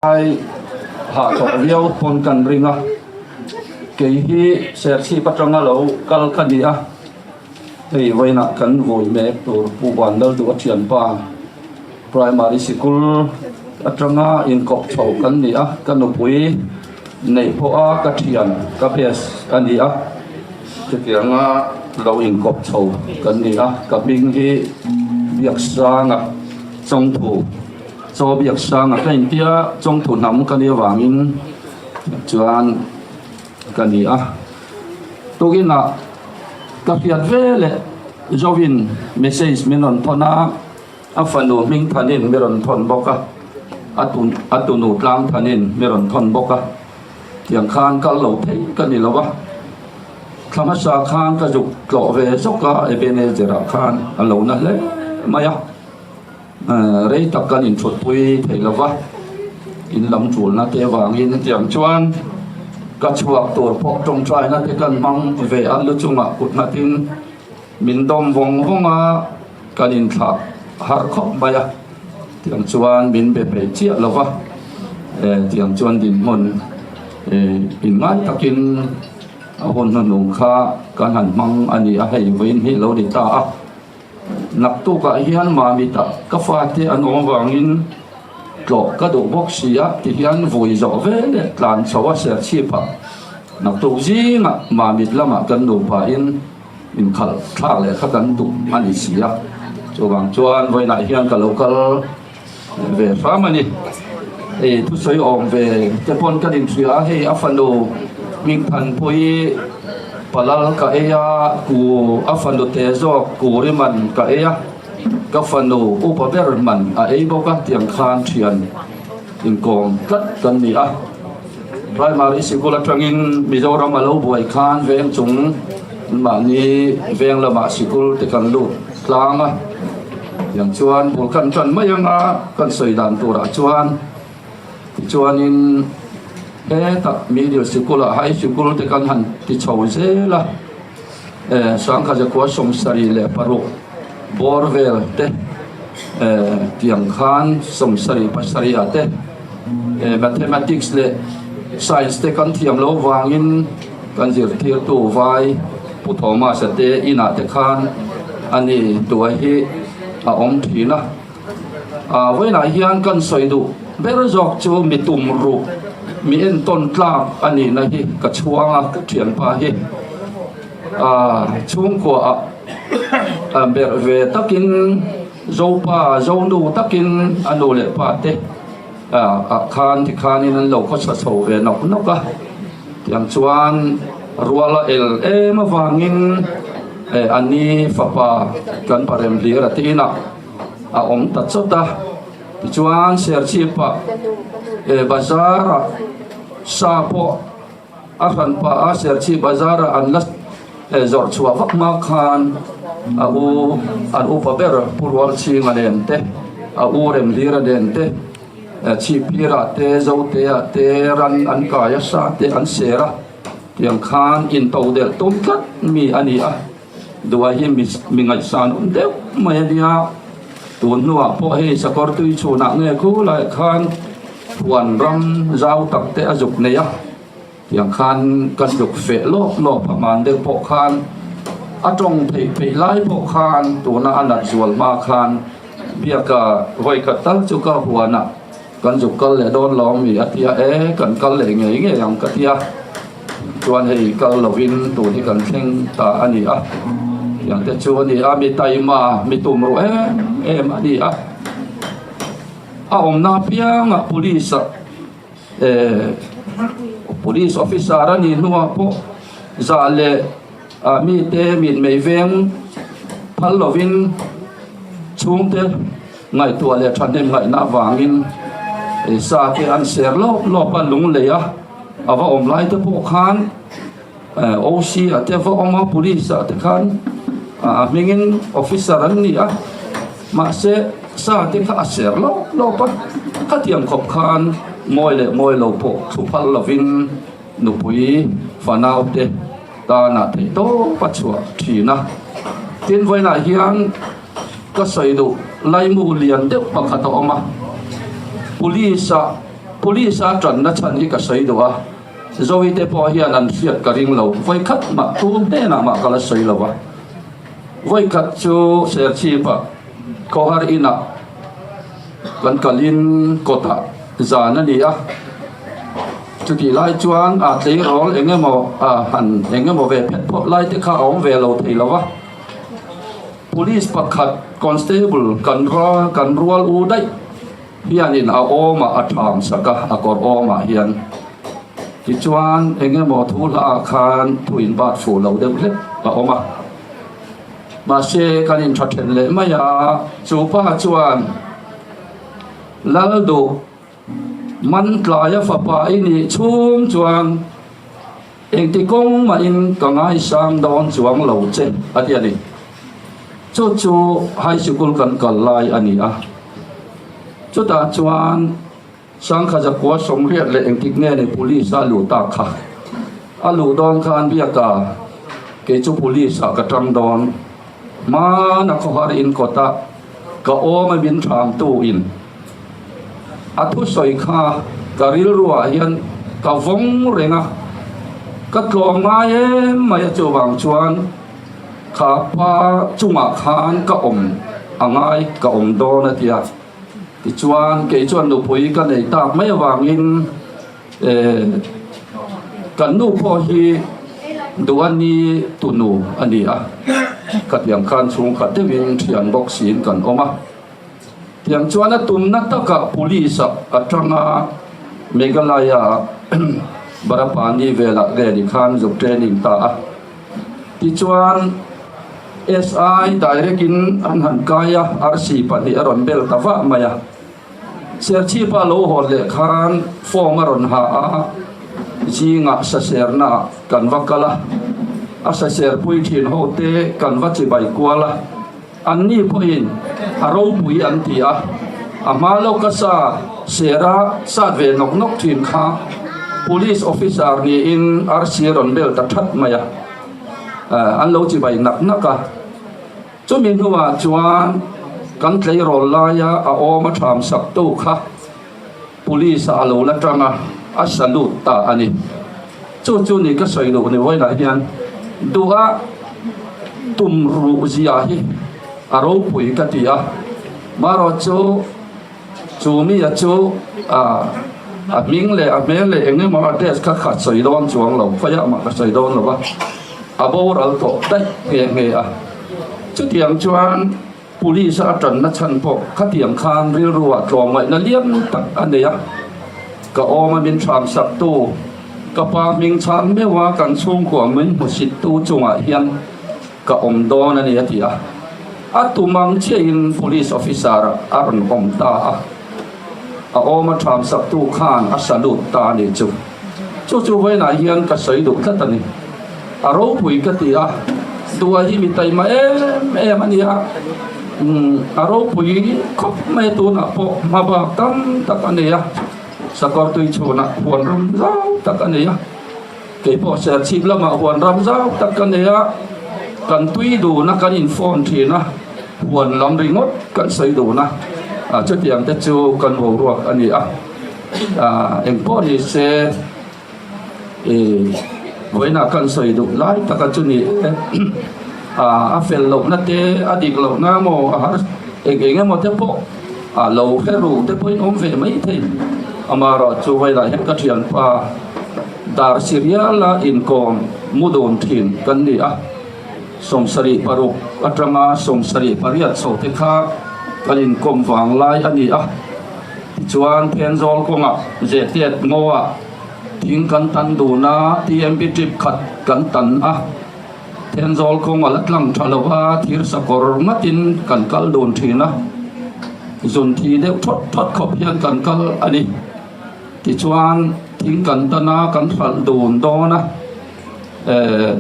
Ai hah tawh viau pawn kan ring a, kei hi Serchhip atanga lo kal ka ni a, hei vawiinah kan vui mek tur Pu Vanlalduh a thianpa Primary sikul atanga inkawp chho kan ni a, ka nupui neih pawha ka thian ka best a ni a, chutianga lo inkawp chho kan ni a, ka hming hi Biaksanga Chawngthu. Chaw biak sang a ka intia chawngthu hnam ka nih avangin chuan ka ni a. Tukinah ka hriat ve leh Jovin message min rawn thawn a, a fanu hming thanin mi rawn thawn bawk a, a tunu tlang thanin mi rawn thawn bawk a. Tiang khan kal lo phei ka ni lo a, thla hmasa khan ka zuk tlawh ve zawk a, Ebenezer ah khan a lo na hle mai a. Rei tak kan inthutpui thei lo va, in lam tulna te avangin hetiang chuan ka chhuak tur pawh tawngtaina te kan hmang ve a, lu chungah kut nghatin min dawm vawng vawng a, kan inthlah har khawp mai a, tiang chuan min be peih chiah lo va, tiang chuan dinhmun inngai takin a hun hnuhnung kha kan han hmang a ni a, hei vawiin hi lo ni ta a. Naktukah hian Mamita ka fate an awm avangin tlawh ka duh bawk si a ti hian vui zawh ve leh tlan chho a serchhip a, naktuk zingah Mamit lamah kan nupain inkhalh thlak leh kha kan duh a ni si a, chuvang chuan vawiinah hian ka lo kal ve hram a ni. Hei thusawi awm ve te pawn kan inhria a, hei a fanu Hmingthanpuii Palal ka ei a, ku a fanu te zawk ku riman ka ei a, ka fanu upa ber man a ei bawk a tiang khan thian inkawm tlat kan ni a. Primary sikul atangin Mizoram a lo buai khan veng chung mahni veng lamah sikul te kan lut tlang a. Tiang chuan bul kan tan mai anga kan sawi dan turah chuan tichuanin hetah middle sikul ah high sikul te kan han ti chho zel a, eh Sangkhazakhua 76 bawr vel te eh tiang khan 77 ah te eh mathematics leh science te kan thiam loh vangin kan zirtirtu vai Pu Thomas-a te inah te khan a ni tuai hi a awm thin a. Aa vawiinah hian kan sawi duh ber zawk chu mi tum ruh, mi entawn tlak a nihna hi ka chhuang a, ka thianpa hi aa chhungkua ah berh ve takin Zopa, Zonu takin a nu leh pa te ah khan tikhanin an lo khawsa chho ve nawk nawk a. Tiang chuan rual a el em avangin a ni fapa kan parem hlir a ti inah a awm ta chawt a. Tichuan Serchhip-ah bazar-ah sa pawh a hran pah a, Serchhip bazar-ah an la zawrh chhuah vak hma khan a u an upa ber Pu Rualchhinga nen te, a u Remhlira nen te, Chhipphirah te, Zoteah te ran an kai a, sa te an ser a, tiang khan into delh tum tlat mi a ni a, Duai hi mi ngaihsan awm deuh mai a nia, tun hnuah pawh hei sakawr tui chhunah nge khulaiah khan huan ram zau tak te a zuk nei a, tiang khan kan zuk feh lawp lawp a hman deuh pawh khan a tawng theih theih lai pawh khan tuna a nat zual hma khan Biaka vawi khat tal chu ka huanah kan zuk kal leh dawn lo mi a tia e kan kal leh ngei ngei ang ka tia chuan hei kal lovin tun hi kan thleng ta a ni a tiang te chu a ni a mi taima mi tum ruh em em a ni a a awmna apiangah police ah eh police officer a nih hnuah pawh zah leh ah mite mitmei veng phal lovin chhungte ngaihtuah leh thahnem ngaihna avangin sa te an ser lawp lawp a lung lei a a va awm lai te pawh khan OC ah te va awm a police ah te khan a hmingin officer an ni a mahse sa te kha a ser lawp lawp a khatiang khawp khan mawi leh mawi lo pawh thu phal lovin Nupui fanaute tana theih tawp a chhuah thin a. Tin, vawiinah hian ka sawi duh laimu lian deuh pakhat a awm a. Police-ah. Police a tanna chhan hi ka sawi duh a, Zoite pawh hian an hriat ka ring lo, vawikhat mah tu hnenah mah ka la sawi lo a. Vawikhat chu Serchhip-ah khawhar inah kan kalin kawtah zan a ni a, chutih lai chuan a tleirawl eng emaw a han eng emaw ve phet phawt lai te kha a awm ve lo thei lo va. Police pakhat constable kan kan rual u daih hianin a awmah a ṭham sak a, a kawr awmah hian. Tichuan eng emaw thu hlaah khan thu inbat fuh lo deuh hlek a awm a. Mahse, kan intha then leh mai a, chu pa chuan, Lal duh, man tlaia fapa i nih chhung chuan engti kawng mahin ka ngaisang dawn chuang lo che, a ti a ni. Chu chu high sikul kan kal lai a ni a. Chutah chuan Sangkha zakua sawmriat leh engtik nge ni police a luh tak kha? A luh dawn khan biaka kei chu police ah ka tang dawn. Hmana khawhar in kawta ka awm a min tham tu in a thusawi kha ka rilru ah hian ka vawng reng a, ka tlawm ngai em mai a chuvang chuan kha pa chungah khan ka awm a ngai ka awm dawn a ti a. Tichuan, kei chuan nupui ka nei tak mai avangin kan nu pawh hi Duhani tunu a ni a, khatiang khan chhungkhat deuhin thian bawk siin kan awm a. Tiang chuan a tumna takah police ah atanga Meghalaya Barapani velah Reli khan zuk training ta a. Tichuan, SI direct in an han kai a, arsi pahnih a rawn bel ta vah mai a. Serchhipa lo hawn leh khan form a rawn ha a, zingah saserna ah kan va kal a, a saser pui thin ho te kan va chibai kual a, anni pawhin a ropui an ti a, a hma lawka sa sera sat ve nawk nawk thin kha police officer niin arsi a rawn bel ta that mai a. An lo chibai nak nak a. Chumi hnuah chuan kan tleirawl laia a awm a tham sak tu kha police ah a lo la tang a, a salute ta a ni. Chu chu ni ka sawi duh ni vawiinah hian duha tum ruh zia hi a ropui ka ti a. Marawhchu Chu mia chu a hming leh a hmel leh eng emaw address kha kha sawi dawn chuang lo, khawiah mah ka sawi dawn lo va, a boral tawh daih nghe nghe a. Chutiang chuan police a tanna chhan pawh khatiang khan rilruah tlawmngaihna liam tak a nei a, ka awm a min hramsak tu, ka pa hming chhan meuh a kan chhungkua min hmusit tu chungah hian ka awm dawn a ni a ti a, a tum ang chiahin police officer a rawn awm ta a, a awm a tham sak tu khan a salute ta a nih chu. Chu chu vawiinah hian ka sawi duh tlat a ni. A ropui ka ti a, Dua hi mi taima em em a ni a, a ropui khawp mai a tunah pawh hma bak tam tak a nei a, sakawr tui chhunah huan ram zau tak a nei a. Kei pawh Serchhip lamah huan ram zau tak ka nei a, kan tui dun a, kan in phone thin a, huan lam ringawt kan sawi dun a, chutiang te chu kan boruak a ni a, engpawh ni se vawiinah kan sawi duh lai taka chu ni e, a fel lohna te, a dik lohna emaw a har eng eng emaw te pawh a lo hre ru te pawhin awm ve mai thei, amaherawhchu vawiinah hian ka thianpa. Dar Siriala inkawm mu dun thin kan ni a, 76 atanga 78 chho te kha kan inkawm vang lai a ni a. Tichuan Thenzawl kawngah Zehtet Ngaw-ah thing kan tan dun a, TMB trip khat kan tan a. Thenzawl kawng a la tlang tha lo a, thir sakawr ngatin kan kal dun thin a, zun thi deuh thawt thawt khawp hian kan kal a ni. Tichuan, thing kan tan a, kan hralh dun dawn a, eh,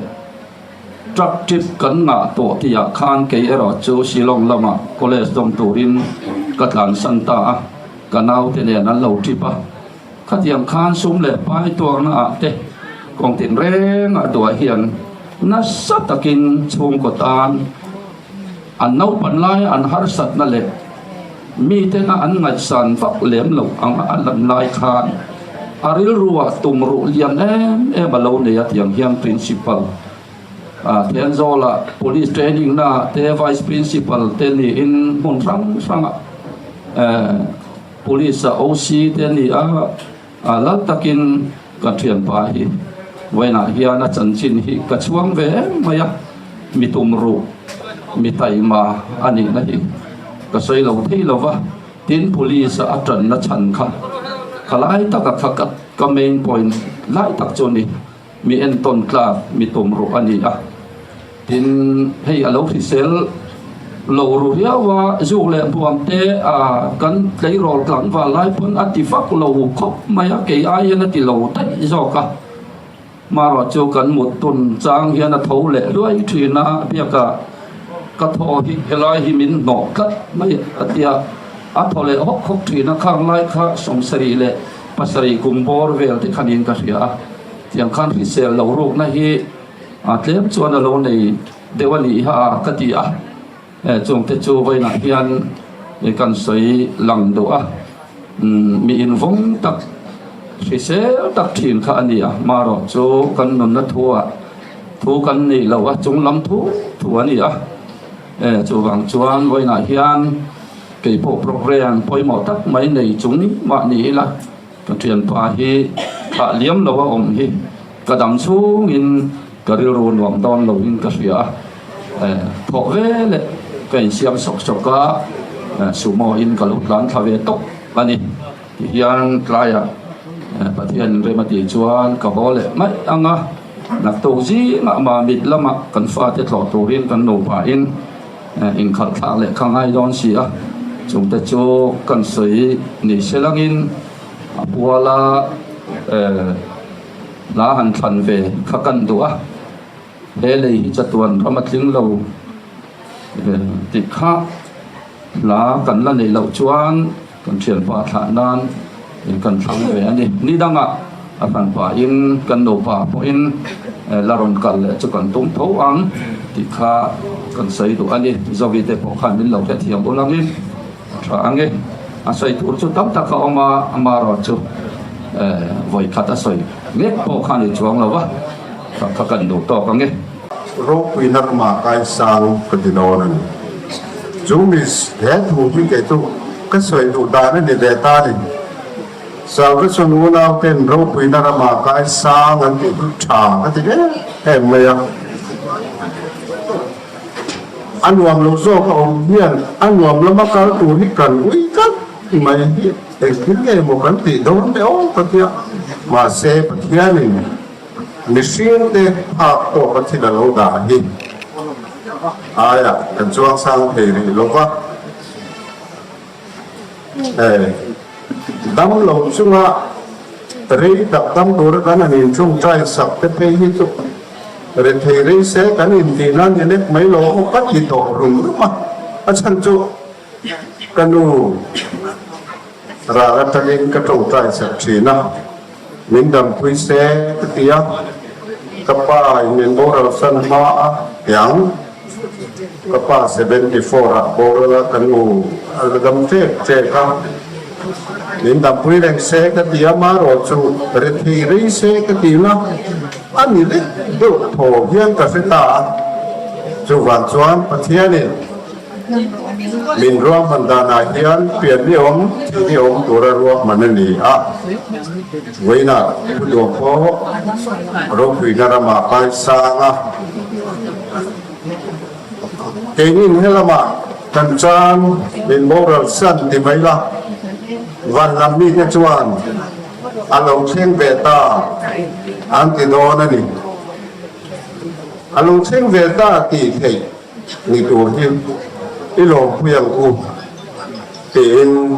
truck trip kan ngah tawh tihah khan kei erawh chu Shillong lamah college dawm turin ka tlansan ta a, ka naute nen an lo trip a. Khatiang khan sum leh pai tuarna ah te kawng tinrengah duah hian nasa takin chhungkaw tan an naupan laia an harsatna leh. Miten a an ngaihsan vak lem loh anga a lan lai khan a rilruah tumruh lian em em a lo nei a tiang hian Principal Thenzawl-ah Police training naah te Vice Principal te niin hmun hrang hrangah Police-a OC te a ni a. A lal takin ka thianpa hi vawiinah hian a chanchin hi ka chhuang ve em mai a, mi tumruh, mi taima a nihna hi ka sawi lo thei lo va, tin police a a tanna chhan kha ka lai taka kha ka main point lai tak chu a ni, mi entawn tlak mi tumruh a ni a. Tin, hei a lo hrisel lo ru riau a, zuk leh buam te a kan tleirawl tlangval lai pawn a ti vak lo khawp mai a, kei ai hian a ti lo daih zawk a. Marawh chu kan mut tun chang hian a tho leh luai thin a, biaka ka thaw hi helai hi min hnawh tlat mai a tia, a thaw leh hawk hawk thin a, khang lai kha 77 kum bawr vel te khanin ka hria a, tiang khan hrisel lo rukna hi A tlem chuan a lo nei deuh a nih ha ka ti a, chungte chu vawiinah hian kan sawi lang duh a, mi invawng tak hrisel tak thin kha a ni a, marawh chu kan nunna thuah thu kan neih loh a chung lam thu thu a ni a, chuvang chuan vawiinah hian keipawh program pawimawh tak mai nei chung mah ni ila. Ka thianpa hi thlah liam lo a awm hi ka dam chhungin ka rilru nuam dawn lo in ka hria a, thawh ve leh ka insiam sawk sawk a, sumo in ka lo tlan thla ve tawp a ni. Tihian tlaiah Pathian rem a tih chuan ka haw leh mai ang a, naktuk zingah mamit lamah kan fate tlawh turin kan nupa in Inkhalh thlak leh kha ngai dawn si a, chungte chu kan sawi ni se langin a puala hla han thlan ve kha kan duh a, he lei hi chatuan ram a tling lo tih kha hla kan la neih loh chuan kan thianpa thlah nan kan thlang ve a ni. Ni dangah a hranpa in kan nupa pawhin la rawn kal leh chu kan tum tho ang tih kha kan sawi duh a ni. Zovi te pawh khan min lo hrethiam ul angin a tha ang e. A sawi tur chu tam tak a awm a, amarawh chu vawi khat a sawi mek pawh kha a ni chuang lo va, kha kha kan duh tawk ang e. Ropui na ramah kaisang ka ti dawn a ni. Chu mi he thu hi kei chu ka sawi duh dan a ni ve ta a ni. Salvation unau ten ropuina ramah kaisang an tih chu tha ka ti em em mai a. A nuam lo zawk a awm hian a nuam lama kal tur hi kan ui tlat mai hi engtin nge maw kan tih dawn te aw ka tia. Mahse Pathianin Mihringte phak tawka thil a lo dah hi aiah kan chuang sang thei rih lo va. Dam lo chunga rei tak dam tura kan han inṭawngṭai sak te phei hi chu rethei rei se kan intih nan ni lek mai lo aw ka ti tawh rum rum a, a chhan chu ka nu ral atangin ka ṭawngṭai sak ṭhin a. Min dampui se ka ti a, ka pa in min boral san hma a tiang, ka pa 74 ah boral a ka nu a la dam ṭek ṭek a, min dampui reng se ka ti a, marawh chu rethei rei se ka ti la, a ni lek deuh thaw hian ka hre ta a, chuvang chuan Pathianin Min ruahman danah hian pian ni awm, thih ni awm tura ruahman a ni a. Vawiinah Thuduang pawh ropuina ramah kai sang a. Keinin helamah kan chan min boral san ti mai la, van lam mite chuan a lo thleng ve ta an ti dawn a ni. A lo thleng ve ta tih theih. Ni tur hi i lawmpui ang u tiin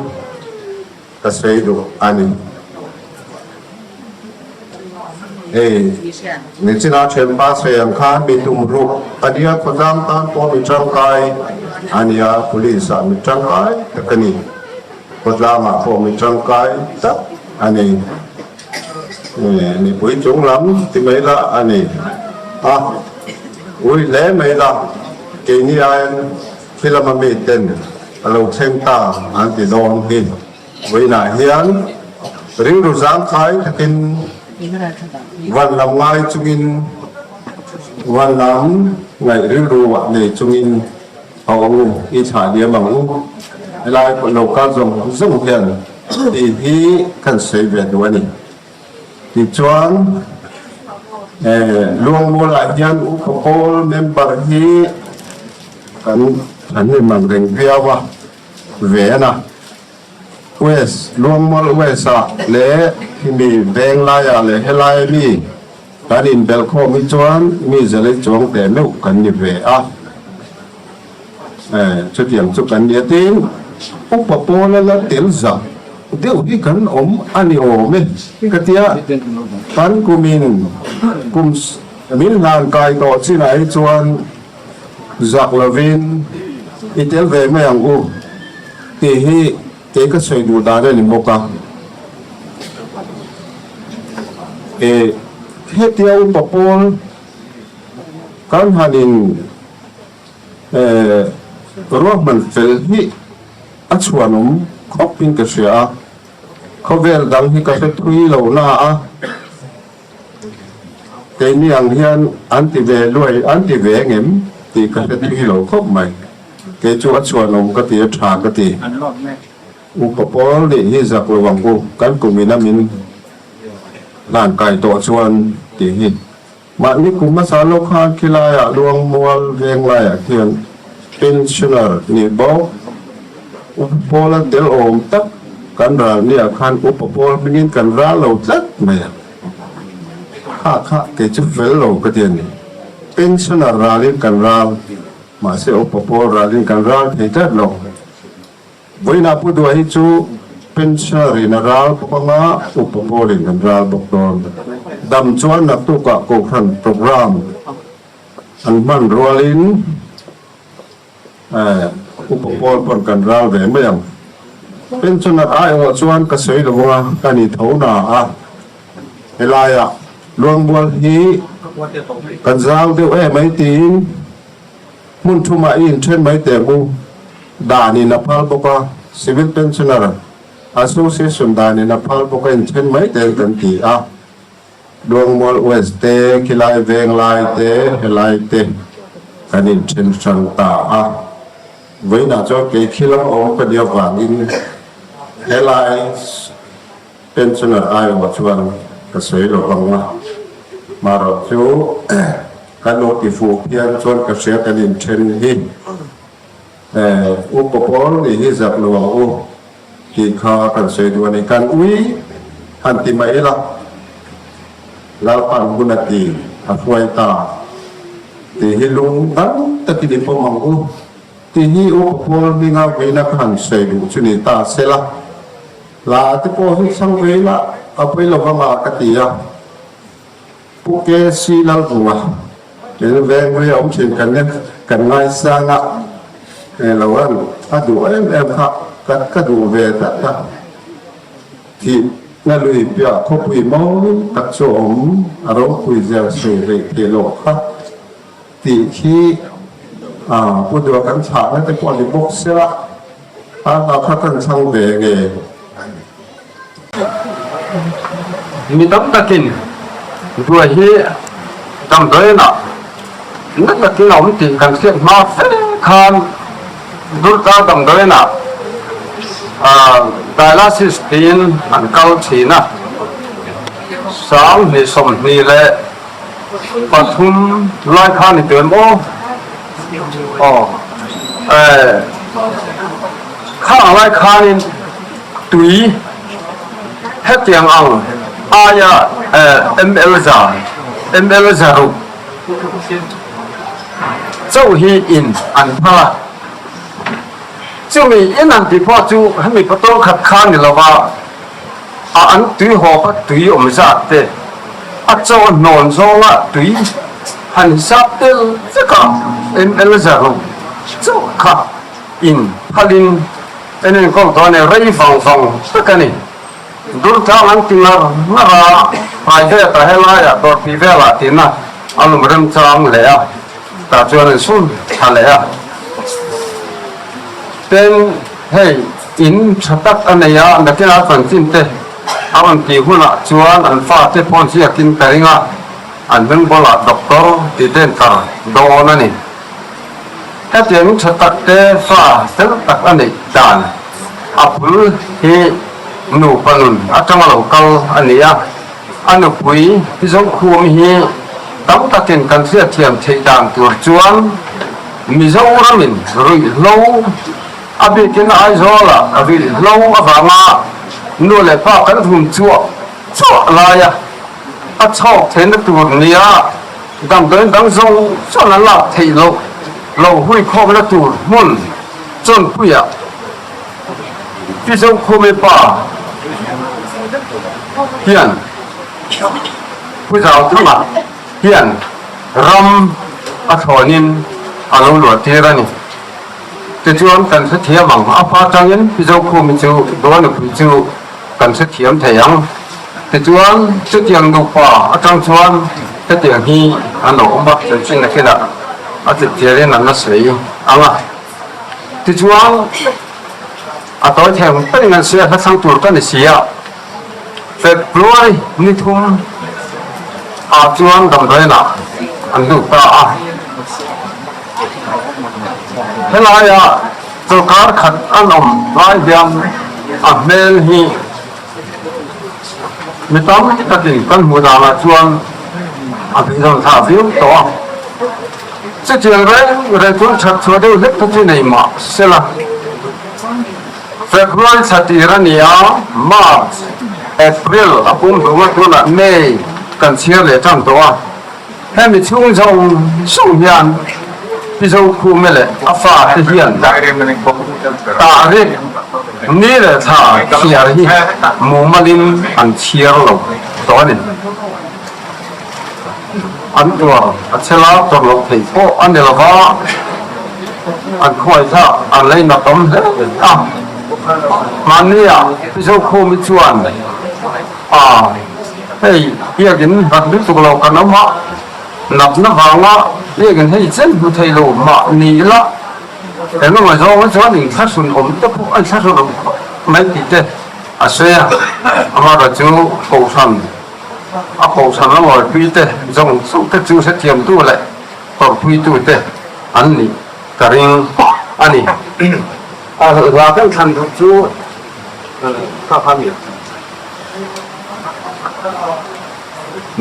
ka sawi duh a ni. Hei nichina thianpa sawi ang khan mi tum ruk a nia, khawtlang tan pawh mi tangkai a nia, police ah mi tangkai tak a ni, khawtlangah pawh mi tangkai tak a ni. Mipui chung lam ti mai lah a ni a. Ui hle mai la, keini aiin thil lama mi ten. a lo thleng ta an ti dawn hi. Vawiinah hian rilru zangkhai takin van lam ngai chungin van lam ngaih rilru ah nei chungin a awm u, i thlah diam ang u. Helai pawh lo kal zawng zawng hian tih hi kan sawi ve duh a ni. Tichuan Luangmualah hian Upa Pawl member hi kan thahnem ang reng viau a. Vena, West, Luangmual West-ah leh khimi veng laiah leh helai mi kan inbelh khawm hi chuan mi zalei chuang teh meuh kan ni ve a. Chutiang chu kan ni a tin, upa pawla la tel zah deuh hi kan awm a ni awm e ka tia, kan kumin kum min hlan kai tawh chinah hi chuan Zak lovin i tel ve mai ang u tih hi kei ka sawi duh dan a ni bawk a. E, hetia upa pawl kan han in e ruahman fel hi a chhuanawm khawp in ka hria a, khawvel dang hi ka hre thui lo na a. Keini ang hian an ti ve luai, an ti ve ngem tih ka hre thui lo khawp mai. Kei chu a chhuanawm ka ti, a tha ka ti. Upa pawl nih hi zak lo ang u, kan kum ina min hlan kai tawh chuan tih hi. Mahni kum hmasa lo khan khilaiah Luangmual veng laiah khian pensioner nih bawk Upa pawl a tel awm tak kan ral nia khan Upa pawl hmingin kan ral lo tlat mai a. Kha kha kei chu fel lo ka ti a ni. Pensioner ralin kan ral, mahse Upa pawl ralin kan ral thei tlat lo. Vawiinah Pu Dua hi chu pensioner in a ral bawk anga Upa pawlin kan ral bawk dawn. Dam chuan naktukah Kohhran programme an hman rualin Upa pawl pawn kan ral ve mai ang. Pensioner aiawh chuan ka sawi lo anga ka ni tho na a. Helaiah Luangmual hi kan zau deuh em mai tiin hmun thumah i inthen mai teh ang u. Danin a phal bawk a, Civil Pensioner Association danin a phal bawk a inthen mai teh kan ti a. Luangmual West te, khilai Venglai te, helai te kan inthen hrang ta a. Vawiinah chuan kei khilam awm ka nia vangin helai pensioner aiawh chuan ka sawi lo vang a. Marawh chu ka nu tifuh hian chuan ka hria kan inthen hi. Upa pawl nih hi zak lo ang u. Tih kha kan sawi duh a ni. Kan ui han ti mai ila, Lalpan hun a ti, a hruai ta tih hi lung dang takin i pawm ang u tih hi Upa Paul hminga veina kha han sawi duh chu ni ta se la, hla te pawh hi chhang ve ila a pawi lo vang a ka ti a. Pu KC Lalvunga, Kei veng ria awm thin kan nia, kan ngaisang a, he lo an a duh em em kha ka ka duh ve tlat a, thih na lui piah khawpui mawi tak chu a awm, a ropui zel sawi rih theih loh kha tih khi a Pu Dua kan chhahna te pawh a ni bawk sia, a hla kha kan chhang ve nge. Mi tam takin ruai hi damdawiinah na takin a awm tih kan hriat hma fe khan Durtlang damdawiinah dialysis tiin an kal thin a, 2023 lai khan ni tawh em aw? Aw, khang lai khanin tui hetiang ang aia ml za, ml zaruk chauh hi in an phal a. Chumi in an tih pawh chu hemi bottle khat kha ni lova a an tui hawp a tui awm zat te a chaw hnawn zawnga tui han hisap tel vek a ml zaruk chauh kha in phalin En enkawl tawh a ni, rei vang vang tak a ni. Durtlang an ti ngar ngar a, private ah helaiah dawrpui velah tina a lum remchang leh a, tah chuan an sun thla leh a. Ten hei in tha tak a nei a, nakinah chanchin te a rawn tih hunah chuan an fate pawh ziakin ka ring a, an hming bulah doctor tih te an tar dawn a ni. Hetiang in tha tak te fa fel tak a neih dan a bul hi nupa nun atanga lo kal a ni a, a nupui Zokhum hi tam takin kan hriatthiam theih dan tur chuan Mizoramin ruihhlo a bikin Aizawlah ruihhlo avanga nu leh pa kan hum chuah chuah laia a chhawk theihna tur nia damdawiin dang zawng zawng an lak theih loh lo huikhawmna tur hmun Chawnpuiah Pi Zokhumi pa hian Pu Zauthanga hian ram a thlawnin a lo luah tir a ni. Tichuan kan hrethiam ang, a hma atangin Pi Zokhumi chu Dua nupui chu kan hrethiam thei ang. Tichuan chutiang nupa atang chuan hetiang hi an lo awm a, chanchin nakinah a chipchiarin an la sawi ang a. Tichuan a tawi thei ang takin an sawi a, hla thlang tur ka ni si a. February ni thum ah chuan damdawiinah an lut ta a. Helaia chawlhkar khat an awm lai hian a hmel hi mi tam takin kan hmuh danah chuan a beidawn thlah viau tawh a. Chutiang reng reng chuan that chhuah deuh hlek te chu nei mah sela. February thla tir a ni a, March, April a pum hlum a, tunah May kan chhiar leh tan tawh a. Hemi chhung zawng zawng hian Pi Zokhume leh a fate hian tahrik ni leh thla chhiar hi mumalin an chhiar lo tawh a ni. An tuar a che la tawrh loh theih pawh a ni lova, an khuaithlak an lei nat awm hle a. Hmannia Pi Zokhumi chuan, A, hei biakin hlat lutuk lo kan awm a, natna vanga biakin hei chen hmu thei lo mah ni ila, engemaw zawnga chuan inthlahrun awm te pawh a inthlahrun awm khawp mai tih te a sawi a. Amaherawhchu Kohhran A kohhran a ngawihpuite zawng zawng te chu hrethiamtu leh tawrhpuitute an nih ka ring a ni. A hla kan thlan duh chu kha kha mi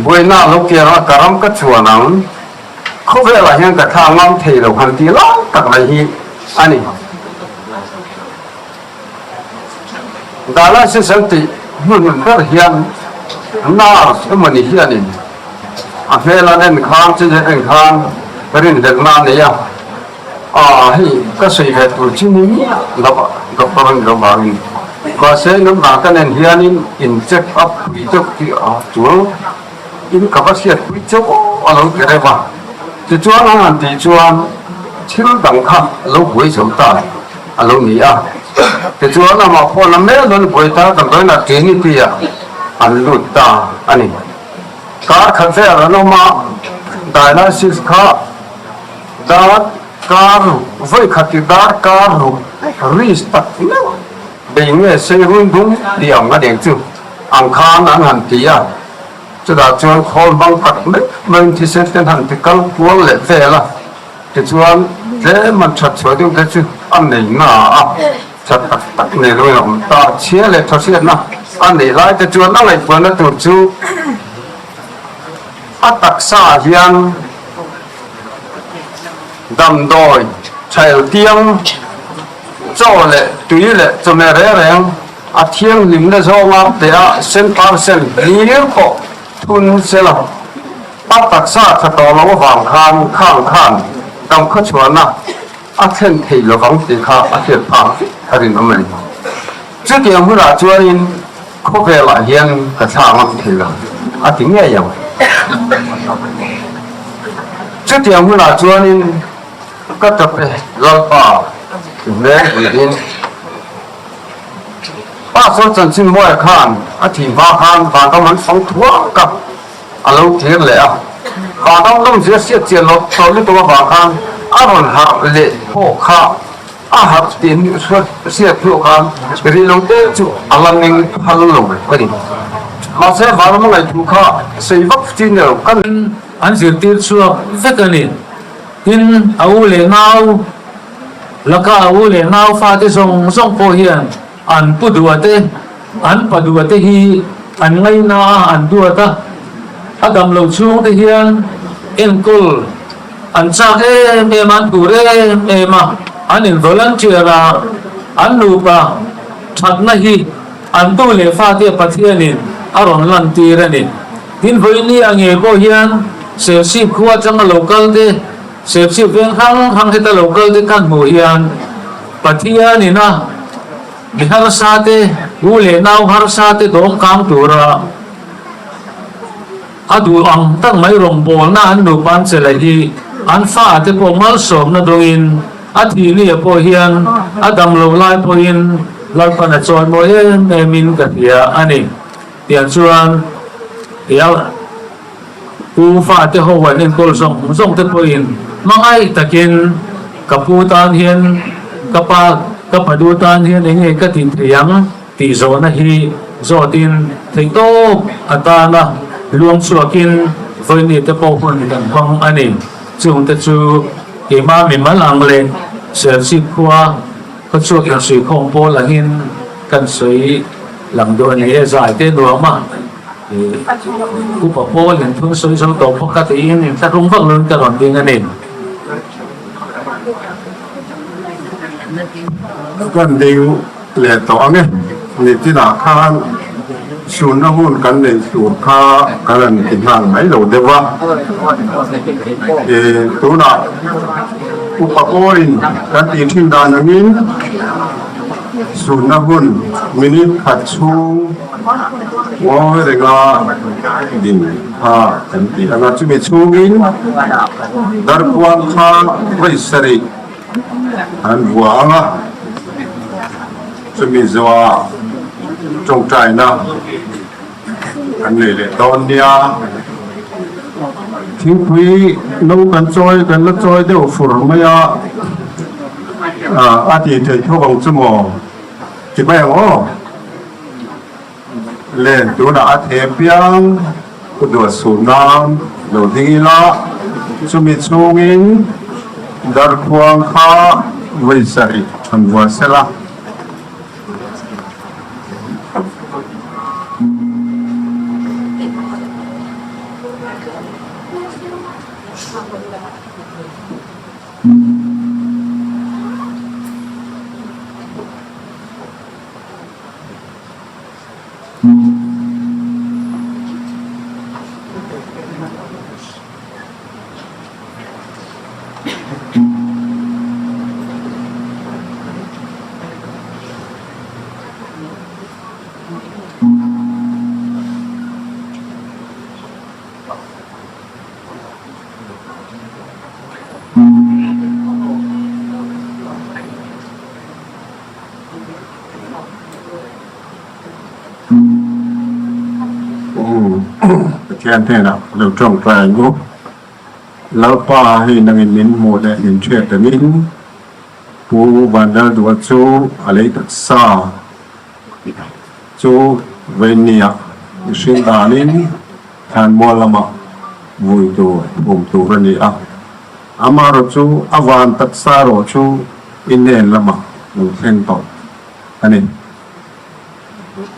buaina lo kiang a ka ram ka chuan ang, khawvelah hian ka thla ngam thei lo han tih lai tak mai hi a ni. Dialysis an tih hmun ber hian nurse emawni hianin a hmel an en khan chi en en khan rinhlelhna a nei a, aah hei ka sawi ve tur chi ni miah lo a doctor a ni lo vangin mahse number kan en hianin in check up pui deuh tih a tul. In ka va hriatpui chauh a lo ti reuh a, tichuan an han tih chuan thil dang kha a lo buai zo ta a lo ni a, tichuan amah pawh la mel dawn buai ta damdawiinah Trinity ah an lut ta a ni. Kar khat vel an awm a, dialysis kha dar kar vawi khat ti dar kar ruk risk tak meuh bei nge sei run dum tih ang a deng chu. Ang khan an han ti a, chutah chuan khawl hmang tak meuh meuhin thisen te an han ti kal kual leh vel a, tichuan tlem an that chhuah deuh te chu a nei na a, that tak tak nei loin a awm ta. Chhia leh thawhriatna a neih lai te chuan a ngaihtuahna tur chu a taksa ah hian damdawi, thael tiang, chaw leh tui leh chawhmeh reng reng, A thianghlimna zawnga teh a sen percent hlir pawh thun se lo. A taksa tha tawh lo avang khan khang khan dam khawchhuahna a thlen thei lovang tih kha a hriat phak vek a rinawm a ni. Chutiang hunah chuanin khawvelah hian ka thla ngam thei lo a ti ngei ang. Chutiang hunah chuanin ka tap e Lalpa ti hmel buiin. Pastor Chanchin Mawia khan a thih hma khan vanram an fang thuak a, a lo kir leh a. Vanram lawmzia hriat chian loh tawh lutuk avang khan a rawn harh leh pawh kha. A harh tih hriat hnuah khan rih lo te chu a la meng phal lo ka ni. Mahse Vanram ngaihtuah kha sawi vak chi ni lo kan. An zirtir chhuak vek a ni. Tin, a u leh nau laka a u leh nau fate zawng zawng pawh hian an pu duah te, an pa duah te hi an ngaina a, an duat a. A dam lo chhung te hian enkawl an chak em em a, an tur em em a, an in volunteer a, an nupa thatna hi an tu leh fate Pathianin a rawn lantir a ni. Tin, vawiini a ngei pawh hian Serchhip khua atanga lo kal te, Serchhip veng hrang hrang heta lo kal te kan hmuh hian Pathian ina mi harsa te, u leh nau harsa te dawm kang tura a duh ang tak mai rawngbawlna an nupa an che leh hi an fa te pawh malsawmna dawngin a thihni ah pawh hian a dam lo lai pawhin Lalpan a chawimawi em em in ka hria a ni. Tiang chuan ia pu fate ho an enkawl zawng zawng te pawhin hmangaih takin ka pu tan hian ka pa ka padu tan hian eng nge ka tih thei ang tih zawhna hi zawtin theihtawp atana luang chhuakin vawiini te pawh hun kan hmang a ni. Chungte chu keimah mimal ang leh Serchhip khua Khawchhuak insuikhawm pawl angin kan sawi lang duh a ni e, zai te nuam a, upa pawl in thun sawi zo tawh bawk a tiin inthlahrung vak lovin ka rawn ding a ni. Kan ding leh tawh ang e, nitinah khan sunna hun kan nei tur kha kan rawn ti nghal mai lo deuh a, tunah Upa pawhin kan tih thin dan angin sunna hun minute khat chhung ngawi renga din kha kan ti ang a, chumi chhungin darkuang kha vawi sarih an vua ang a, chumi zawhah tawngtaina Kan nei leh dawn nia. Thingpui no kan chawi kan la chawi deuh fur mai a, a tih theih tho ang chu maw? Ti mai ang aw. Len tunah a the piang u duat suh nan lo ding ila, chumi chhungin darkhuang kha vawi sarih han vuah sela. Pathian hnenah lo tawngtai ang u. Lalpa hei nangin min hmuh leh min hriat angin Pu Vanlalduha chu a lei taksa chu Veinniah mihring danin Thlanmual lamah vui tur hum tur a ni a, amaherawh chu a van taksa erawh chu i hnen lamah lo thleng tawh a ni.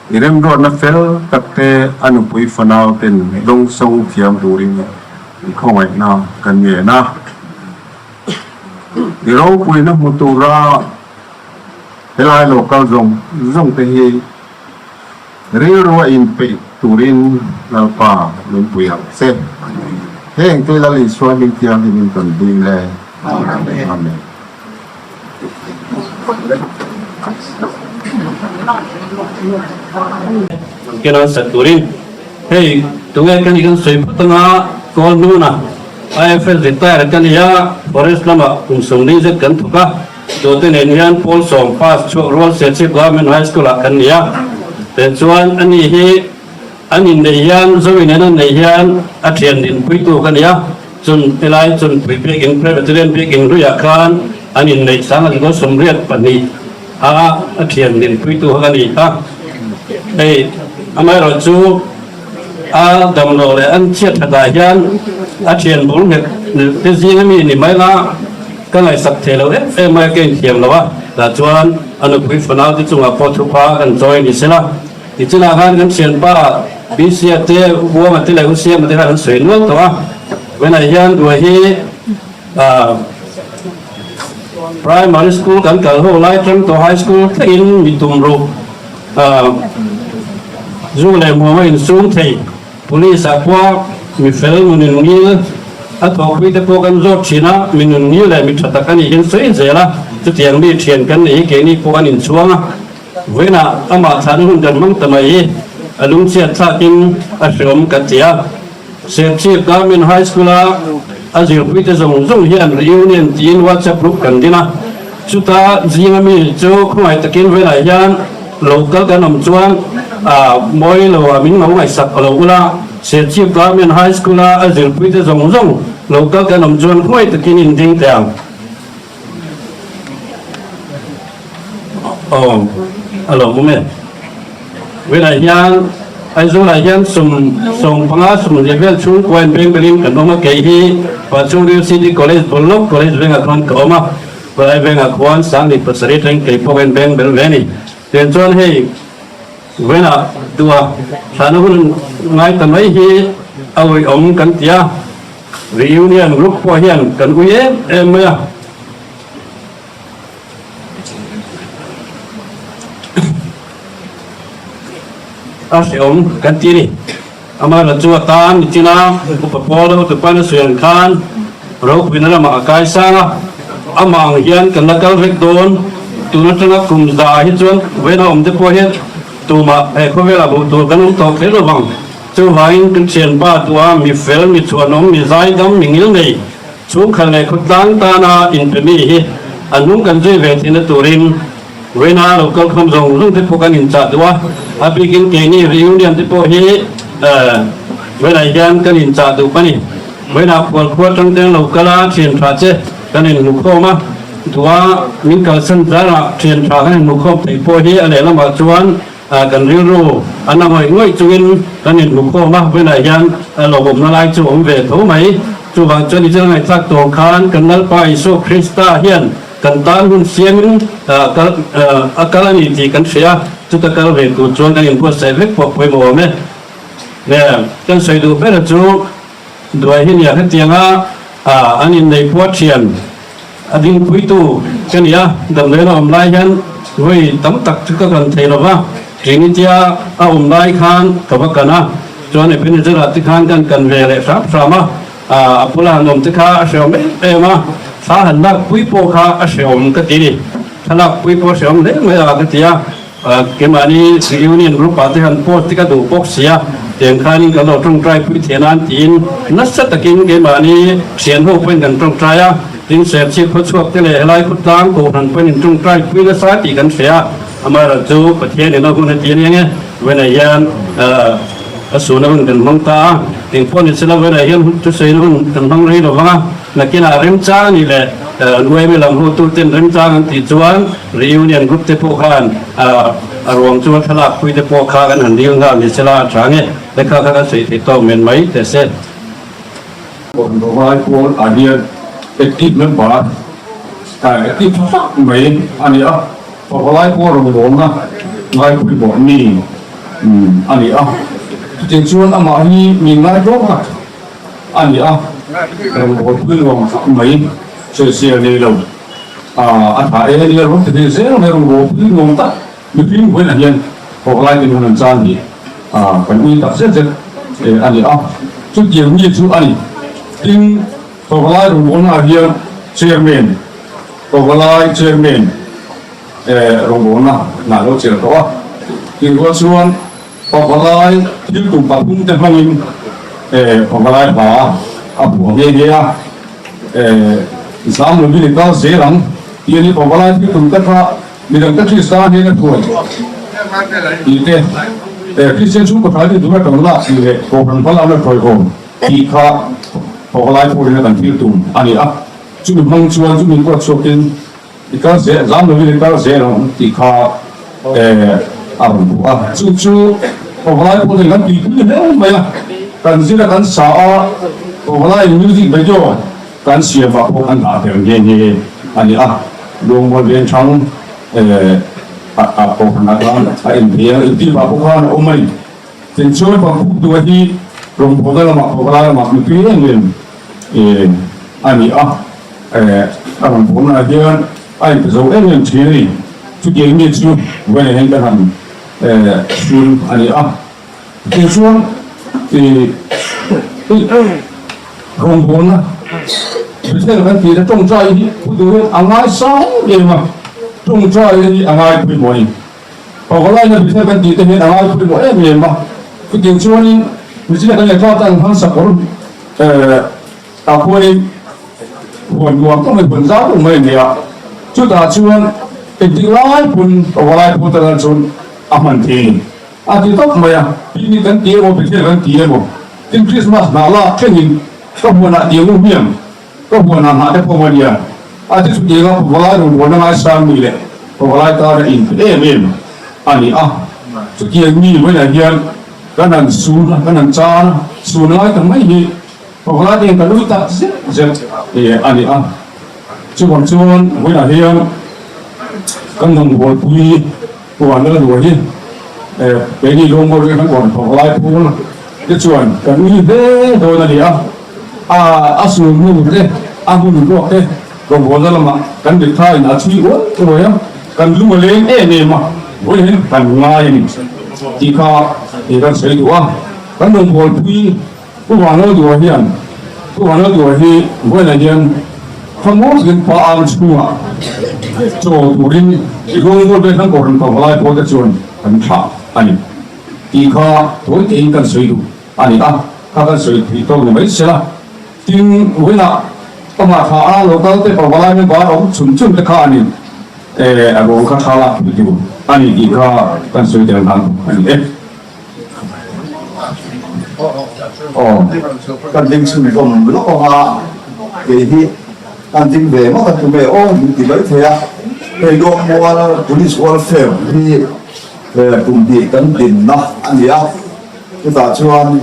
I remruatna fel tak te a nupui fanau ten dawngsawng thiam turin i khawngaihna kan ngen a. I ropuina hmu tura helai lo kal zawng zawng te hi rilru a inpeih turin Lalpa min pui ang che. Heng te Lal Isua hming thianghlimin kan ding e. Amen. Kenan sat turin hei tunge ka nih kan sawi phawt anga kawl hnuna IFS retire ka ni a, forest lamah kum sawmli zet kan thawk a, dawte nen hian pawl sawm pass chhuak rual Serchhip Government High School ah kan ni a, teh chuan ani hi an inneih hian Zoe nen an neih hian a thian dinpuitu ka ni a, chun helai chunpui biakin Presbyterian biakin hluiah khan. An inneih sang a zikaw 82 a a thian dinpuitu kha ka ni a. Hei amaherawhchu a damlo leh an chhiat thatah hian a thian bul nghet te zing ami ni mai la ka ngaihsak thei lo em em mai a ka inthiam lo a. Tah chuan a nupui fanau te chungah pawh thupa kan chawi ni sela. Tichinah khan kan thianpa Bisia te, U Buanga te leh U Siama te khan an sawi nual tawh a. Vawiinah hian Duai hi Primary school kan kal ho lai atang tawh high school thlengin mi tum ruh zu leh hmuam a insum thei. Police ah pawh mi fel nun in ngil a thawkpui te pawh kan zawt thin a, mi nun ngil leh mi tha tak a nih hian sawi zel a, chutiang mi thian kan neih hi keini pawh an inchhuang a. Vawiinah amah thlan hun kan hmang ta mai hi a lungchhiat thlakin a hreawm kan ti a. Serchhip Government High School-a a zirpuite zawng zawng hian reunion tiin WhatsApp group kan din a. Chuta zinga mi chu khawngaih takin vawiinah hian lo kal kan awm chuan mawi lo a min lo ngaihsak lo ula. Serchhip Government High School-a a zirpuite zawng zawng lo kal kan awm chuan khawngaih takin inding teh ang. Aw a lo awm e. Vawiinah hian Aizawlah hian sum 15 sum leh vel chhungkua in beng belin kan awm a, kei hi Pachungril City College bul lawk College vengah khuan ka awm a, khawlai vengah khuan 1007 thleng kei pawh ka in beng bel ve a ni. Tiang chuan hei vawiinah duha thlahna hun ngai ta mai hi a uiawm kan ti a. Reunion group pawh hian kan ui em em mai a. A hrehawm kan ti a ni. Amaherawhchu chu a tan nichina upa pawl deuh tupain a sawi ang khan ropuina lamah a kai sang a. Amah ang hian kan la kal vek dawn. Tun atanga kum za hi chuan vawiin a awm te pawh hian tumah he khawvelah hmuh tur kan awm tawh kher lovang. Chuvangin kan thianpa tua mi fel, mi chhuanawm, mi zaidam, mi ngil nei, chhungkhat leh khawtlang tana inpe mi hi a hnung kan zui ve theihna turin Vawiina lo kalkhawm zawng zawng te pawh kan inchah duh a, a bikin keini reunion te pawh hi Vawiinah hian kan inchah duh a ni. Vawiinah khualkhua atang te an lo kal a, thian tha che kan inhmukhawm a, tua min kalsan zarah thian tha kan inhmukhawm theih pawh hi a lehlamah chuan Kan rilru a na ngawih ngawih chungin kan inhmukhawm a, vawiinah hian lawmawmna lai chu awm ve tho mai. Chuvang chuan i thil ngaihthlak tawh khan kan Lalpa Isua Krista hian kan tan hun siamin kal a kal a ni tih kan hria a, chuta kal ve tur chuan kan inbuatsaih vek pawh pawimawh awm e. Kan sawi duh ber chu Duai hi nia hetianga an inneih pua thian a dingpuitu ka ni a, damdawiin a awm lai hian vawi tam tak chu ka kan thei lo va, Trinitia a awm lai khan ka va kan a, chuan Ebenezer-ah te khan kan kan ve leh hram hram a, a bula han awm te kha a hrehawm em em a, thla han lakpui pawh kha a hrehawm ka ti ni, thla lakpui pawh a hrehawm hle mai a ka ti a. Keimahni Reunion Group ah te han post te ka duh bawk sia, tiang khanin kan lo tawngtai pui theih nan tiin nasa takin keimahni thian ho pawhin kan tawngtai a, tin Serchhip khawchhuak te leh helai khawtlang kohhran pawhin in tawngtai pui nasa tih kan hria a, amaherawhchu chu Pathian in a hun a ti aniang e, vawiinah hian a suna hun kan hmang ta a, engpawh ni sela vawiinah hian hun thusawiin hun kan hmang rei lo vang a, nakinah remchang a nih leh UAM lam hotuten remchang an tih chuan Reunion group te pawh khan a ruang chu a thlalak pui te pawh kha kan han dil nghal ni sela a tha nge lekha kha kan sawi theih tawk men mai teh se. Rawlai pawl ah hian active member active tha tak mai a ni a, Rawlai pawl rawngbawlna ngaipawimawh mi a ni a, chutiang chuan amah hi mi ngaitlawm tak a ni a, rawngbawlpui nuam tak mai sawisel nei lo. A tha e nia rawng ti thei zel mai rawng ropui nuam tak mihring vawiinah hian hawklai ten hun an chan hi kan ui tak zet zet a ni a, chutiang mi chu a ni. Tin, hawklai rawngbawlnaah hian chairman, hawklai chairman rawngbawlna hna lo chelh tawh a, tin rual chuan hawklai thil tum pathum te hmangin hawklai hla a phuah nghe nghe a. Zam lovin i kal zel ang tih a ni. Pavalai thil tum tak kha midang te Krista hian a thuai tih te, Kristian chhungkaw tha din tura kan lak tih leh Kohhran hma lakna hruaihawm tih kha Pavalai pawhin a kan thil tum a ni a. Chumi hmang chuan chumi ruat chhuakin i kal zel, zam lovin i kal zel ang tih kha a rawn hmu a. Chu chu Pavalai pawh hian kan tuipui hle mai a, kan zir a kan sa a, Pavalaiin music video kan siam ah pawh kan dah tel nghe nghe a ni a. Luangmual Vengthlang ah kohhran ah khan a inthei a, intir ah pawh khan a awm a ni. Tichuan Pangpuk Dua hi rawngbawlna lamah Pavalai lamah mipui em em a ni a, a rawngbawlnaah hian a inpe zo em em thin a ni. Chutiang mi chu vawiinah hian kan han hrul a ni a. Tichuan rawngbawlna Bethel kan tih te tawngtai hi pu duhin a ngaisang em em a, tawngtai hi a ngai pawimawh a ni. Pawlaina Bethel kan tih te hian a ngai pawimawh em em a, chutiang chuanin Michina kan lehkha tan han sakawr ah khuanin huan nuam tak mai huan zau tak mai a ni a, chutah chuan engtik lai pawn Pawlai pawh tan chuan a hman thei a ni. A ti tawp mai a, picnic kan ti emaw Bethel kan ti emaw tin Christmas hnah lak thlengin ka huanah tiang u hmiang Ka huanah hnah te pawh a nia, a ti chutiang a pavalai rawn huan a ngaisang mi leh pavalai tan a inpe em em a ni a. Chutiang mi vawiinah hian kan han sun a, kan han chan a, sun lai ta mai hi pavalai te hian kan ui tak zet zet a ni a. Chuvang chuan vawiinah hian kan rawn hualpui huan a la luah hi keini Lawngbaw ring kan huan pavalai phul te chuan kan ui hle dawn a ni a. A sul hnu te, a hmun ruak te rawngbawlna lamah kan mitthla in a chhui uai uai a, kan lung a leng em em a, vawiin kan ngai a ni tih kha i kan sawi duh a. Kan rawngbawlpui Pu Vanlalduha hian Pu Vanlalduha hi vawiinah hian khawmual takin pa ang chhungah chaw turin i rawngbawlpui vel kan kohhran pavalai pawl te chuan kan thlah a ni tih kha tawi tein kan sawi duh. A ni a, kha kan sawi thui tawk ni mai sela. Tin, vawiinah ka hmah thla a, local te pavalai member awm chhun chhun te kha a ni e, a ruang kha thla lak pui tur a ni tih kha kan sawi tel dan a ni e. Aw, kan ding chhun hlawm lawk ang a, kei hi kan ding ve ngawt a tum e aw min ti mai thei a, hei Luangmual Police Welfare hi kum hnih kan dinna a ni a. Chutah chuan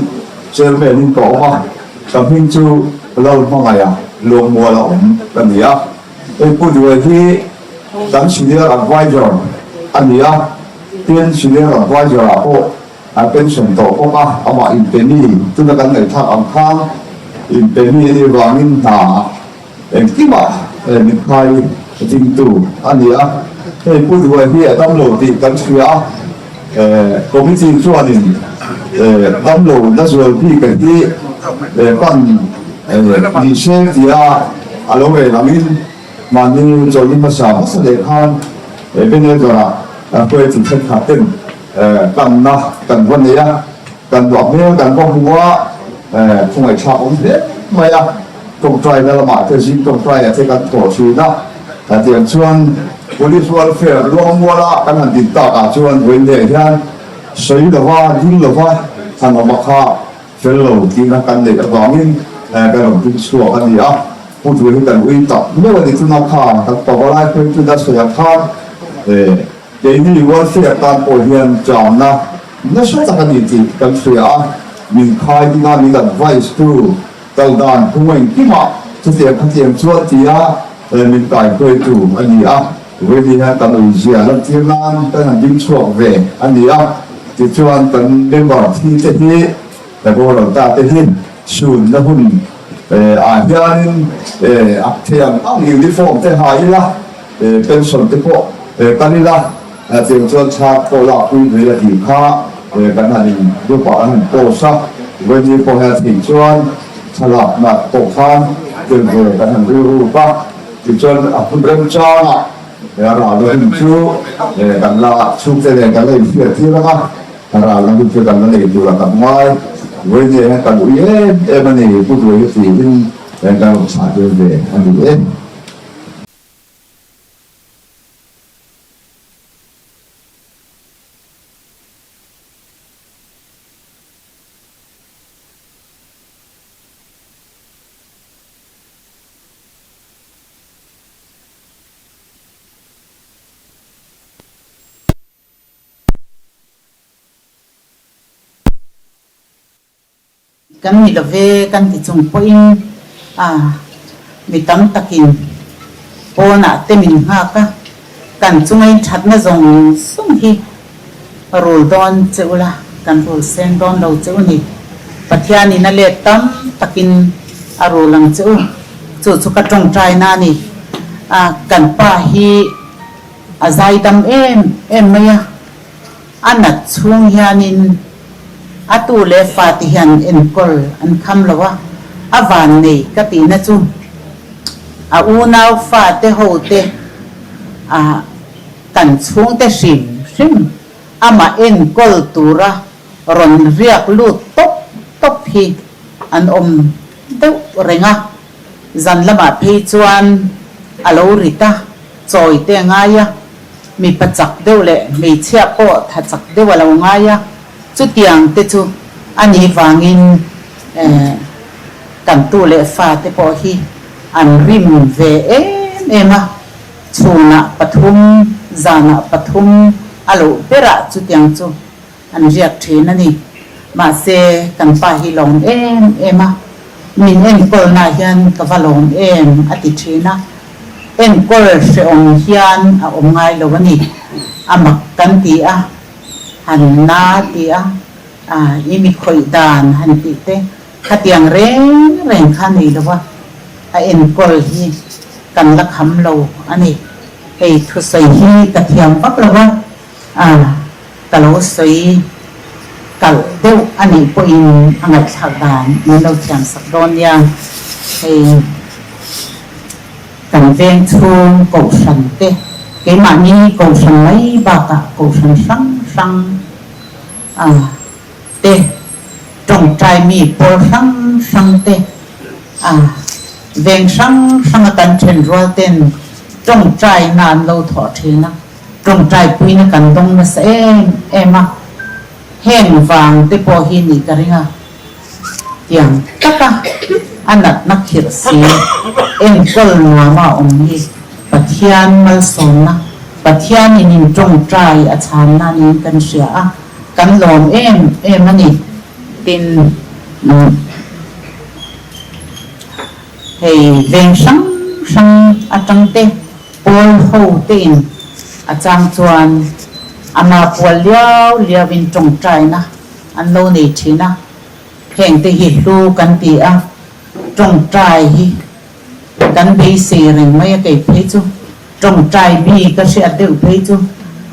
Chairman in ka awm a, ka hming chu Lalhmangaia Luangmuala awm ka ni a. Hei Pu Duai hi kan Senior Advisor a ni a, tin Senior Advisor ah pawh a pension tawh bawk a, amah inpe mi tuna kan ngaihthlak ang khan inpe mi a nih vangin hna engkimah min khai dingtu a ni a. Hei Pu Duai hi a damlo tih kan hria a. Committee chuanin damlo na zual bik a hi pan ni se tia a lo rel angin mahni chawlhni hmasa hmasa leh khan Ebenezer-ah hruaitu thenkhat ten kanna kan va nei a, kan duah hmel kan va hmu a, khawngaihthlak awm hle mai a, tawngtaina lamah te zing tawngtaina te kan thawh thin a. Hetiang chuan Police Welfare Luangmuala kan han din takah chuan vawiin leh hian sawi lova, ding lova han awm a kha fel lo tihna kan neih avangin kan rawn ding chhuak a ni a. Pu Dua hi kan ui tak meuh a ni. Tuna khan kan pavalai phei chu na sawi ang khan keini welfare tan pawh hian chamna nasa tak a ni tih kan hria a, min khai dinga min advice tu Kal dan phung engkimah chutiang khatiang chuan tia min kaihruaitu a ni a, vawiin hian kan awizia lantir nan kan han ding chhuak ve a ni a, tichuan kan member thi te hi boral ta te hi chhunna hun ah hianin a thei ang ang uniform te ha ila, pension te pawh kal ila, tiang chuan thla pawh lakpui mai a tih kha kan han in group ah an han post a, vawiin pawh hian theih chuan thlalakna pawh khan tel ve kan han rilru a, tichuan a hun remchangah ral na hun chu kan la chhungte nen kan la inhriat tir ang a, ral na hun chu kan la nei tur a kan ngai, vawiin hian kan ui em em a ni, Pu Duai hi tiin kan rawn chhah tir ve a ni e. Kan ni lo ve kan ti chung pawhin a mi tam takin pawnah te min nghak a, kan chunga in thatna zawng zawng hi rul dawn che ula, kan rul seng dawn lo che u ni. Pathianin a let tam takin a rul ang che u, chu chu ka tawngtaina a ni. A kan pa hi a zaidam em em mai a. A nat chhung hianin a tu leh fate hian enkawl an kham lo a, a van nei ka tihna chu a unau fate ho te a kan chhungte hrim hrim amah enkawl tura rawn riak lut tawp tawp hi an awm deuh reng a, zan lamah phei chuan a lo rit a, chawi te a ngai a. Mipa chak deuh leh hmeichhia pawh tha chak deuh a lo ngai a, chutiang te chu a nih vangin kan tu leh fa te pawh hi an rim ve em em a, chhunah pathum, zanah pathum a loh berah chutiang chu an riak thin a ni. Mahse kan pa hi lawm em em a, min enkawlnaah hian ka va lawm em a ti thin a, enkawl hrehawm hian a awm ngai lo a ni. A mak kan ti a, han na ti a, i mi khawih dan han tih te khatiang reng reng kha nei lo a, a enkawl hi kan la kham lo a ni. Hei thusawi hi ka thiam vak lo a, Ka lo sawi kalh deuh a nih pawhin a ngaihthlak dan min lo thiam sak dawn nia. Hei kan veng chhung kohhran te, keimahni kohhran mai bakah kohhran hrang hrang a te, tawngtai mi pawl hrang hrang te a veng hrang hranga kan then rual ten tawngtaina an lo thawh thin a. Tawngtaipuina kan dawng nasa em em a, heng vang te pawh hi nih ka ring a, tiang taka a natna khirh si enkawl nuama a awm hi Pathian malsawmna, Pathianin in tawngtai a chhanna niin kan hria a, kan lawm em em a ni. Tin, hei veng hrang hrang atang te Pawl ho tein a chang chuan ama pual liau liau in tawngtaina an lo nei thin a, heng te hi hlu kan ti a, tawngtai hi kan beisei reng mai a kei phei chu tawngtai mi ka hriat deuh phei chu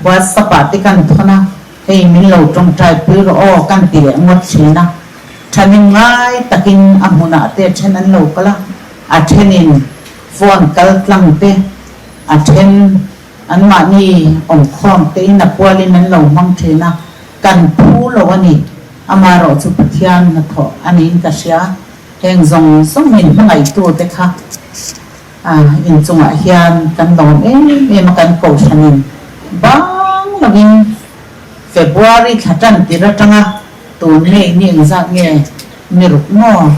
WhatsApp ah te kan thawn a, hei min lo tawngtai pui rawh aw kan ti leh ngawt thin a, thanim ngai takin a hmunah te then an lo kal a, a thenin Phone kal tlang te a then anmahni awmkhawm te in a pualin an lo hmang thin a, kan phu lo a ni. Amaherawh chu Pathian hnathawh a niin ka hria. Heng zawng zawng min hmangaihtu te kha inchungah hian kan lawm em em a, kan kohhranin bang lovin February thla tan tir atanga tun May ni engzat nge Mi ruk maw?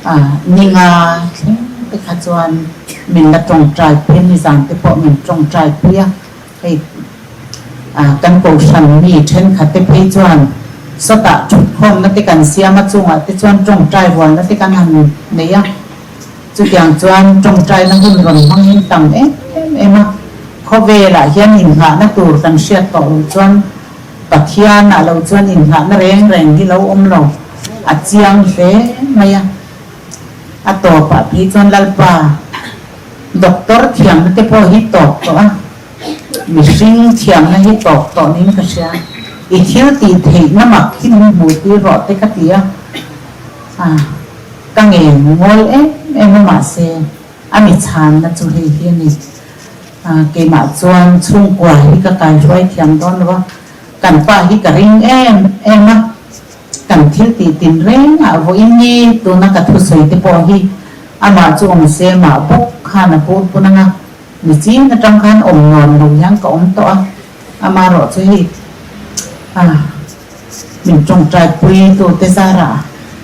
A, ninga thleng te kha chuan min la tawngtai pui a, nizan te pawh min tawngtai pui a, hei a kan kohhran mi thenkhat te phei chuan sawtah thutkhawmna te kan siam a, chungah te chuan tawngtai rualna te kan han nei a, chutiang chuan tawngtaina hun rawn hmang in tam em em a, khawvelah hian inngahna tur kan hriat tawh loh chuan Pathian ah lo chuan inngahna reng reng hi lo awm lo, a chiang hle mai a. A tawpah phei chuan Lalpa doctor thiamna te pawh hi tawp tawh a, mihring thiamna hi tawp tawh niin ka hria. I thil tih theihna mak hi min hmuh tir rawh te ka ti a, ka ngen ngawi em em a mahse a mi chhanna chu hei hi a ni. Keimah chuan chhungkua hi ka kaihruai thiam dawn lo a, kan pa hi ka ring em em a, kan thil tih tin reng ah vawiin ni tuna ka thusawi te pawh hi amah chu awm se mah bawk khan a pur pun anga, nichin atang khan awm nuam lo hian ka awm tawh a, amaherawh chu hei min tawngtai pui tu te zarah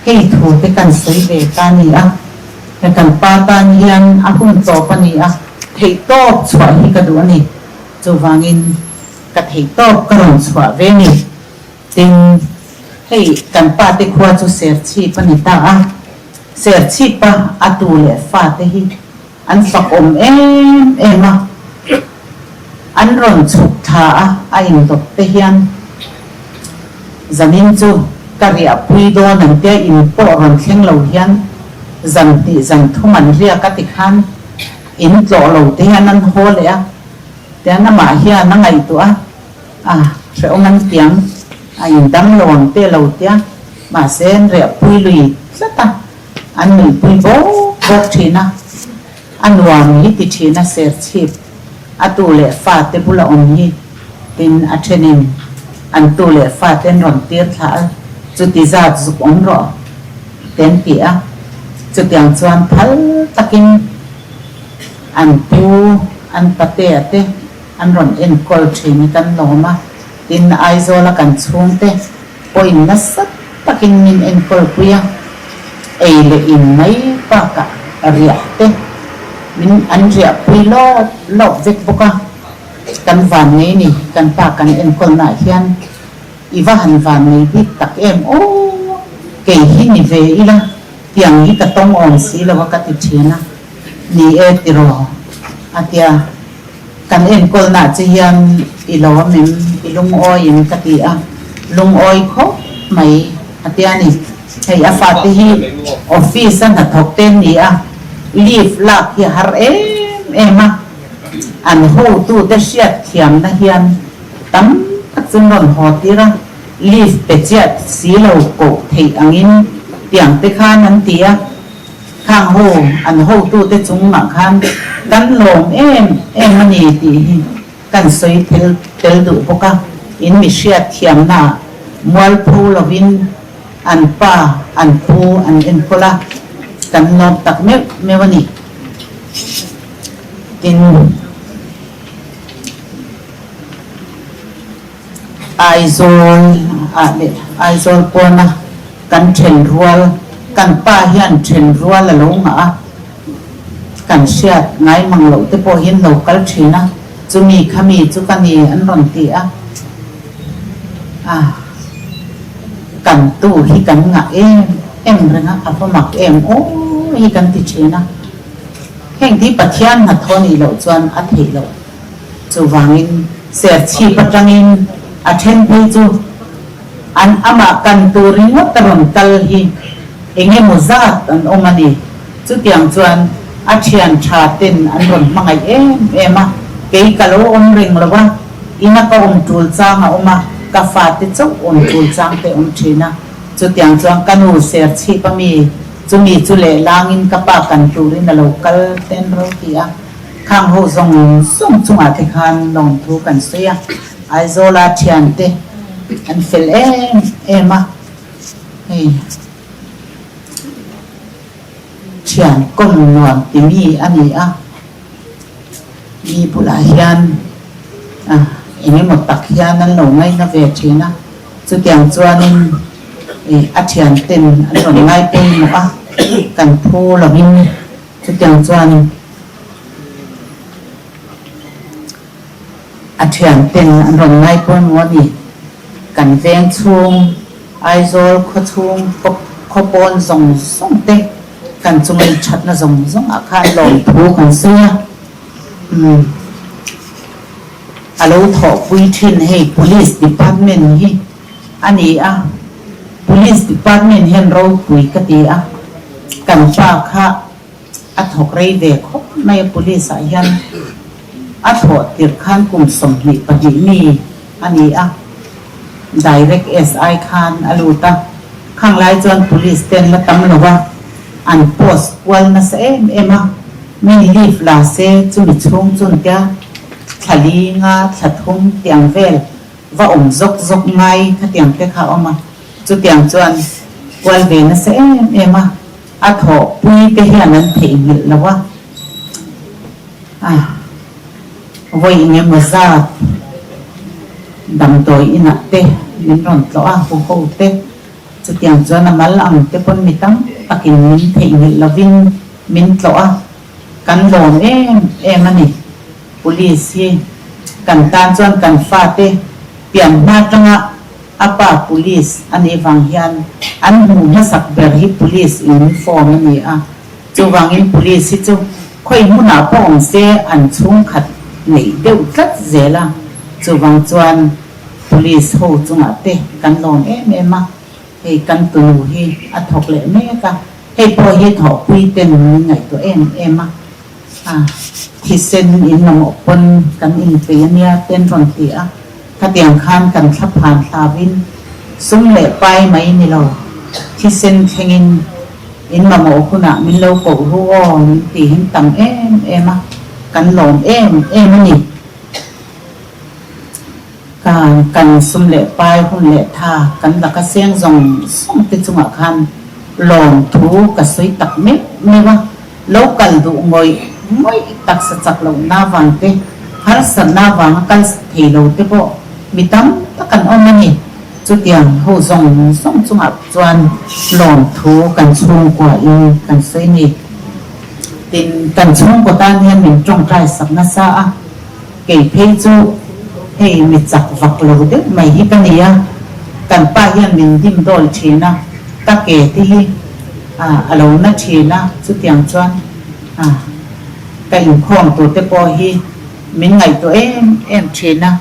hei thu te kan sawi ve ta a ni a, kan pa tan hian a hun tawp a ni a. Theihtawp chhuah hi ka duh a ni. Chuvangin ka theihtawp ka rawn chhuah ve ni. Tin, Hei kan pa te khua chu Serchhip a ni ta a, Serchhip a a tu leh fa te hi an fak awm em em a, an rawn chhuk thla a, a indawp te hian zanin chu ka riah pui dawn an tia in pawh rawn thleng lo hian zan hnih zan thum an riak a tikhan in tlawh lo te hian an haw leh a, tian amah hian a ngaihtuah a. A hrehawm an tiang a indam lo ang te lo tia, mahse an reh pui lui tlat a, an nuih pui bawk bawk thin a, a nuam hi ti thin a serchhip a tu leh fa te bula awm hi tin a thenin an tu leh fa te an rawn tir thla a, chuti zat zuk awm rawh te an ti a, chutiang chuan phal takin an pu an patea te. An rawn enkawl thin hi kan lawm a, tin Aizawla kan chhungte pawhin nasa takin min enkawl pui a, ei leh in mai bakah riah te min an riah pui lawp lawp vek bawk a, kan van ngei ni, kan pa kan enkawlnaah hian i va han van ngei bik tak em aw, kei hi ni ve ila tiang hi ka tawng awm si lo a ka ti thin a, ni e tiraw a tia. Kan enkawlnaah che hian i lawm em, i lungawi em ka ti a, lungawi khawp mai a ti a ni. Hei a fate hi office a hnathawk te an ni a, leave lak hi a har em em a, an hotute hriat thiamna hian tam tak chu an rawn haw tir a, leave pe chiah si lo koh theih angin tiang te khan an ti a. Khang ho an hotute chungah khan kan lawm em em a ni tih hi kan sawi tel tel duh bawk a, in mi hriat thiamnaah mualpho lovin an pa an pu an enkawl a, kan lawm tak meuh meuh a ni. Tin, Aizawl ah leh Aizawl pawna kan then rual, kan pa hian then rual a lo ngah a, kan hriat ngai mang loh te pawh hian lo kal thin a, chumi khami chu ka ni an rawn ti a, a kan tu hi kan ngah em em reng a, a va mak em aw hi kan ti thin a, heng hi Pathian hnathawh nih loh chuan a theih loh. Chuvangin Serchhip atangin a then phei chu an amah kan tur ringawt a rawn kal hi eng emaw zat an awm a ni. Chutiang chuan a thian tha ten an rawn hmangaih em em a, kei ka lo awm reng lo a, ina ka awm tul chang a awm a, ka fate chauh awm tul chang te awm thin a. Chutiang chuan ka nu Serchhip a mi chumi chu lehlangin ka pa kan turin a lo kal ten ro ti a. Khang ho zawng zawng chungah te khan lawmthu kan sawi a, Aizawla thiante an fel em em a, hei thian kawm nuam ti mi a ni a, mi bulah hian eng emaw tak hian an lo ngaina ve thin a, chutiang chuanin a thianten an rawn ngai pawimawh a, kan phu lovin. Chutiang chuan a thianten an rawn ngai pawimawh a ni. Kan veng chhung, Aizawl khaw chhung, khaw pawn zawng zawng te kan chunga inthatna zawng zawng ah khan lawmthu kan sawi a. Umm a lo thawhpui thin hei Police Department hi a ni a, Police Department hian ropui ka ti a, kan pa kha a thawk rei ve khawp mai a Police ah hian a thlawh tirh khan kum 22 mi a ni a, Direct SI khan a lut a, khang lai chuan Police te an la tam lo a, an post kual nasa em em a, min leave la se chumi chhung chun tia thla li nga thla thum tiang vel Va awm zawk zawk ngai khatiang te kha awm a, chutiang chuan kual ve nasa em em a, a thawhpui te hian an theihnghilh lo a, a vawi eng emaw zat damdawi inah te min rawn tlawh a, huho te, chutiang chuan a mal ang te pawn mi tam takin min theihnghilh lovin min tlawh a, kan lawm em em a ni. Police hi kan tan chuan kan fate pian hma atanga A pa police a nih vang hian an hmuh hmasak ber hi police uniform a ni a, chuvangin police hi chu khawi hmunah pawh awm se an chhungkhat neih deuh tlat zel a, chuvang chuan police ho chungah te kan lawm em em a, hei kan tunu hi a thawk leh mek a, hei pawh hi thawhpui ten min ngaihtuah em em a. A thisen in mamawh pawn kan inpei a nia ten rawn ti a, khatiang khan kan thlaphan hlauin sum leh pai mai ni lo, thisen thlengin in mamawh hunah min lo koh ru aw min tihin tam em em a, kan lawm em em a ni. Ka kan sum leh pai hun leh tha kan laka seng zawng zawng te chungah khan lawmthu ka sawi tak meuh meuh a, lo kal duh ngawih ngawih taksa chak lohna vang te, harsatna vanga kal thei lo te pawh mi tam tak an awm a ni. Chutiang ho zawng zawng chungah chuan lawmthu kan chhungkua in kan sawi ni. Tin, kan chhungkaw tan hian min tawngtai sak nasa a. Kei phei chu hei mi chak vak lo deuh mai hi ka ni a, kan pa hian min dim dawl thin a, ka ke te hi a lo na thin a, chutiang chuan ka inkhawm tur te pawh hi min ngaihtuah em em thin a,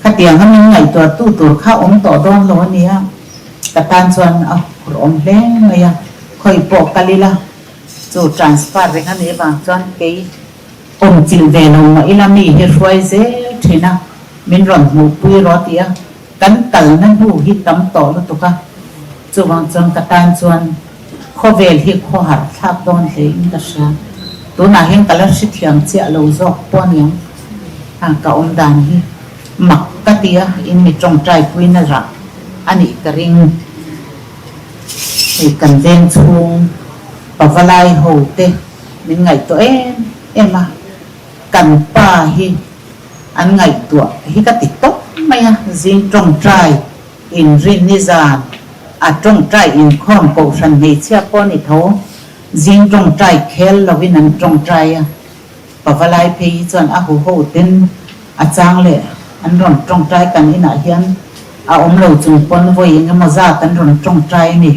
khatianga min ngaihtuah tu tur kha awm tawh dawn lo a nia, ka tan chuan a phur awm hle mai a, khawi pawh kal ila. Chu transfer reng a nih vang chuan kei awm chilh ve lo mah ila mi hi hruai zel thin a, min rawn hmuhpui rawh ti a, kan kalna hnu hi tam tawh lutuk a, chuvang chuan ka tan chuan khawvel hi khawhar thlak dawn hle in ka hria. Tunah hian ka la hrethiam chiah lo zawk pawh aniang a, ka awm dan hi mak ka ti a, in mi tawngtai puina rah a nih ka ring. Hei kan veng chhung pavalai ho te min ngaihtuah em em a, kan pa hi an ngaihtuah hi ka ti tawp mai a, zing tawngtai inrin nizan a tawngtai inkhawm kohhran hmeichhia pawh ni tho, zing tawngtai khel lovin an tawngtai a, pavalai phei hi chuan a huho ten a chang leh an rawn tawngtai kan inah hian a awm lo chung pawn vawi eng emaw zat an rawn tawngtai a ni.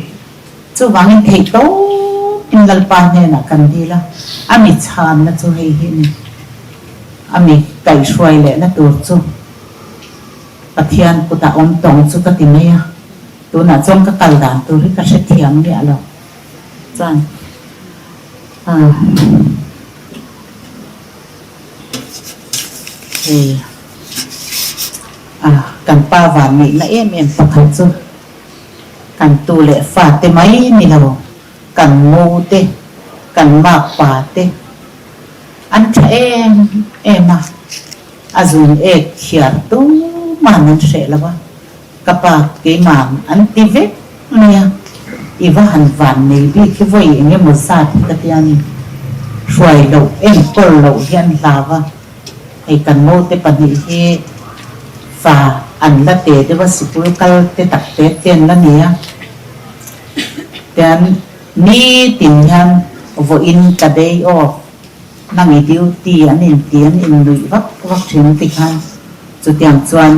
Chuvangin theih tawpin Lalpa hnenah kan dil a, a mi chhanna chu hei hi a ni. A mi kaihhruai lehna tur chu Pathian kutah awm tawng chu ka ti mai a, tunah chuan ka kal dan tur hi ka hrethiam miah lo. Chuan ah hei ah kan pa van ngaihna em em pakhat chu kan tu leh fa te mai ni lo kan mo te kan mak pa te an tha em em a a zun ek thiar tuman an hreh lo a. Ka pa keimah an ti vek mai a, i va han van nei bik hi vawi eng emaw zat hi ka tia ni. Hruai loh enkawl loh hi an hlau a, hei kan naute pahnih hi fa an la te deuh a, sikul kal te tak te te an la ni a, tian nitin hian vawiin ka day off nang i duty an inti an innuih vak vak thin ti khan. Chutiang chuan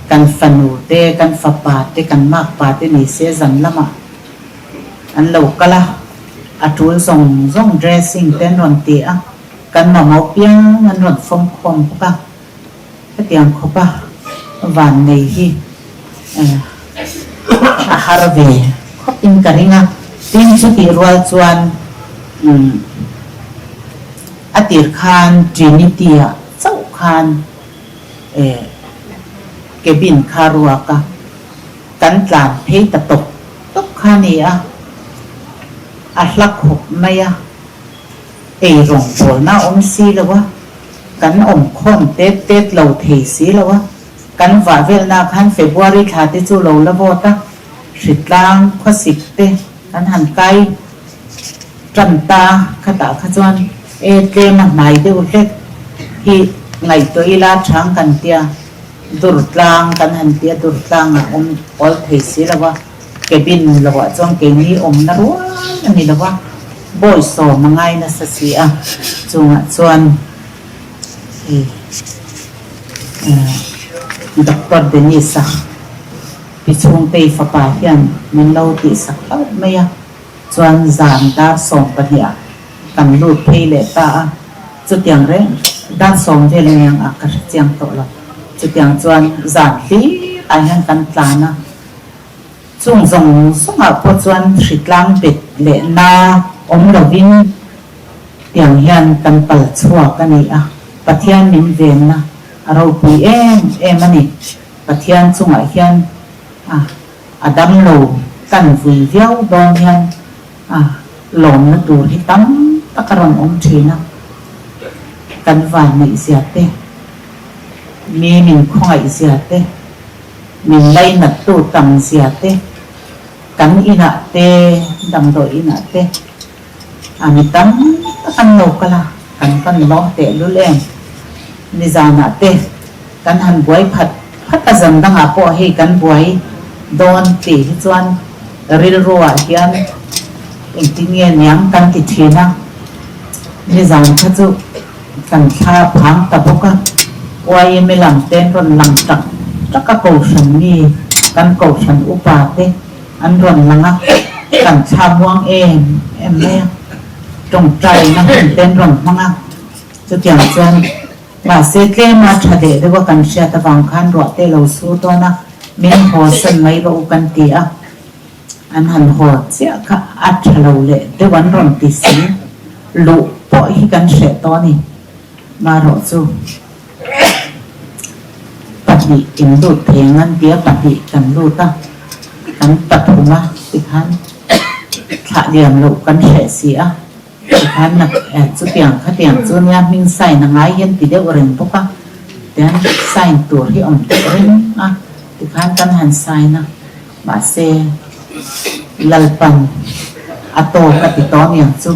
kan fanu te, kan fapa te, kan makpa te ni se zan lamah an lo kal a, a tul zawng zawng dressing te an rawn ti a, kan mamawh piang an rawn fawm khawm bawk a, hetiang khawpa van nei hi a har ve khawp in ka ring a, tin chutih rual chuan a tir khan Trinity ah chauh khan eh cabin kha ruak a, kan tlan phei ta tawp tawp kha a ni a, a hla khawp mai a, ei rawng bawlna a awm si lo a, kan awm khawm tet tet lo thei si lo a, kan vah velna khan February thla te chu lo la vawt a, hritlang khawsik te kan han kai Tan ta khatah kha chuan e tlem a hnai deuh hlek hi ngaihtuah ila chhang kan tia durtlang kan han tia durtlang ah awm awl thei si lo a, cabin lo ah chuan keini awmna rual a ni lo a, bawi sawm a ngai nasa si a, chungah chuan hei eh. Doctor Dennis-a pi chhungtei fapa hian min lo tihsak hlauh mai a, chuan zan dar 12 ah kan lut phei leh ta a, chutiang reng dar sawm vel aniang a ka hre chiang tawh lo, chutiang chuan zan hlir ah hian kan tlan a. Chung zawng zawngah pawh chuan hritlang bet leh na awm lovin tiang hian kan pal chhuak a ni a, Pathian min venna a ropui em em a ni. Pathian chungah hian a a damlo kan vui viau dawn hian a lawmna tur hi tam tak a rawn awm thin a, kan vanneih zia te, mi min khawngaih zia te, Min lainattu tam zia te, kan inah te, damdawi inah te a mi tam tak an lo kal a, kan van lawm tehlul em. Nizanah te kan han buai phat phat a, zan dangah pawh hei kan buai dawn tih hi chuan rilruah hian engtin nge niang kan ti thin a, nizan kha chu Kan thla phang ta bawk a, YMA lam te an rawn lang tak tak a, Kohhran mi kan Kohhran upa te an rawn lang a, kan thla muang em em mai a, tawngtaina hun te an rawn hmang a, chutiang chuan mahse tlema tha deh deuh a kan hriat avang khan ruah te lo sur dawn a, min haw san mai rawh u kan ti a. An han haw chiah kha a tha lo leh deuh an rawn ti si. Luh pawh hi kan hreh tawh a ni. Marawh chu pahnih in lut thei ang an ti a, pahnih kan lut a, kan pathum a tikhan thlah liam loh kan hreh si a, tikhan chutiang khatiang chu nia hming sign a ngai hian ti deuh reng bawk a, tian sign tur hi awm deuh reng a, tikhan kan han sign a. Mahse, Lalpan a tawk a ti tawh aniang chu.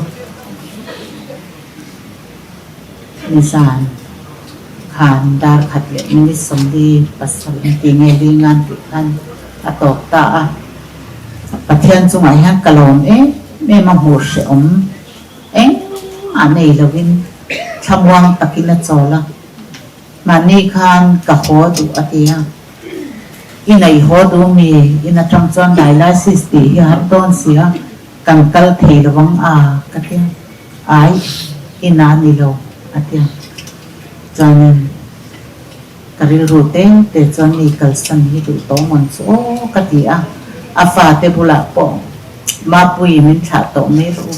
Nizan khan dar khat leh minute 47 an ti nge lingan tih khan a tawk ta a. Pathian chungah hian ka lawm em em a hmuh hrehawm engmah nei lovin thlamuang takin a chawl a. Mahni khan ka haw duh a ti a. I nei haw duh mi in atang chuan dialysis tih hi har dawn si a, kan kal thei lo ang a ka ti a. Ai, ina ni lo a ti a. Chuanin ka rilru te te chuan mi kalsan hi duh tawh mawn chu aw ka ti a. A fate bulah pawh Mapuii min thlah tawh mai rawh u.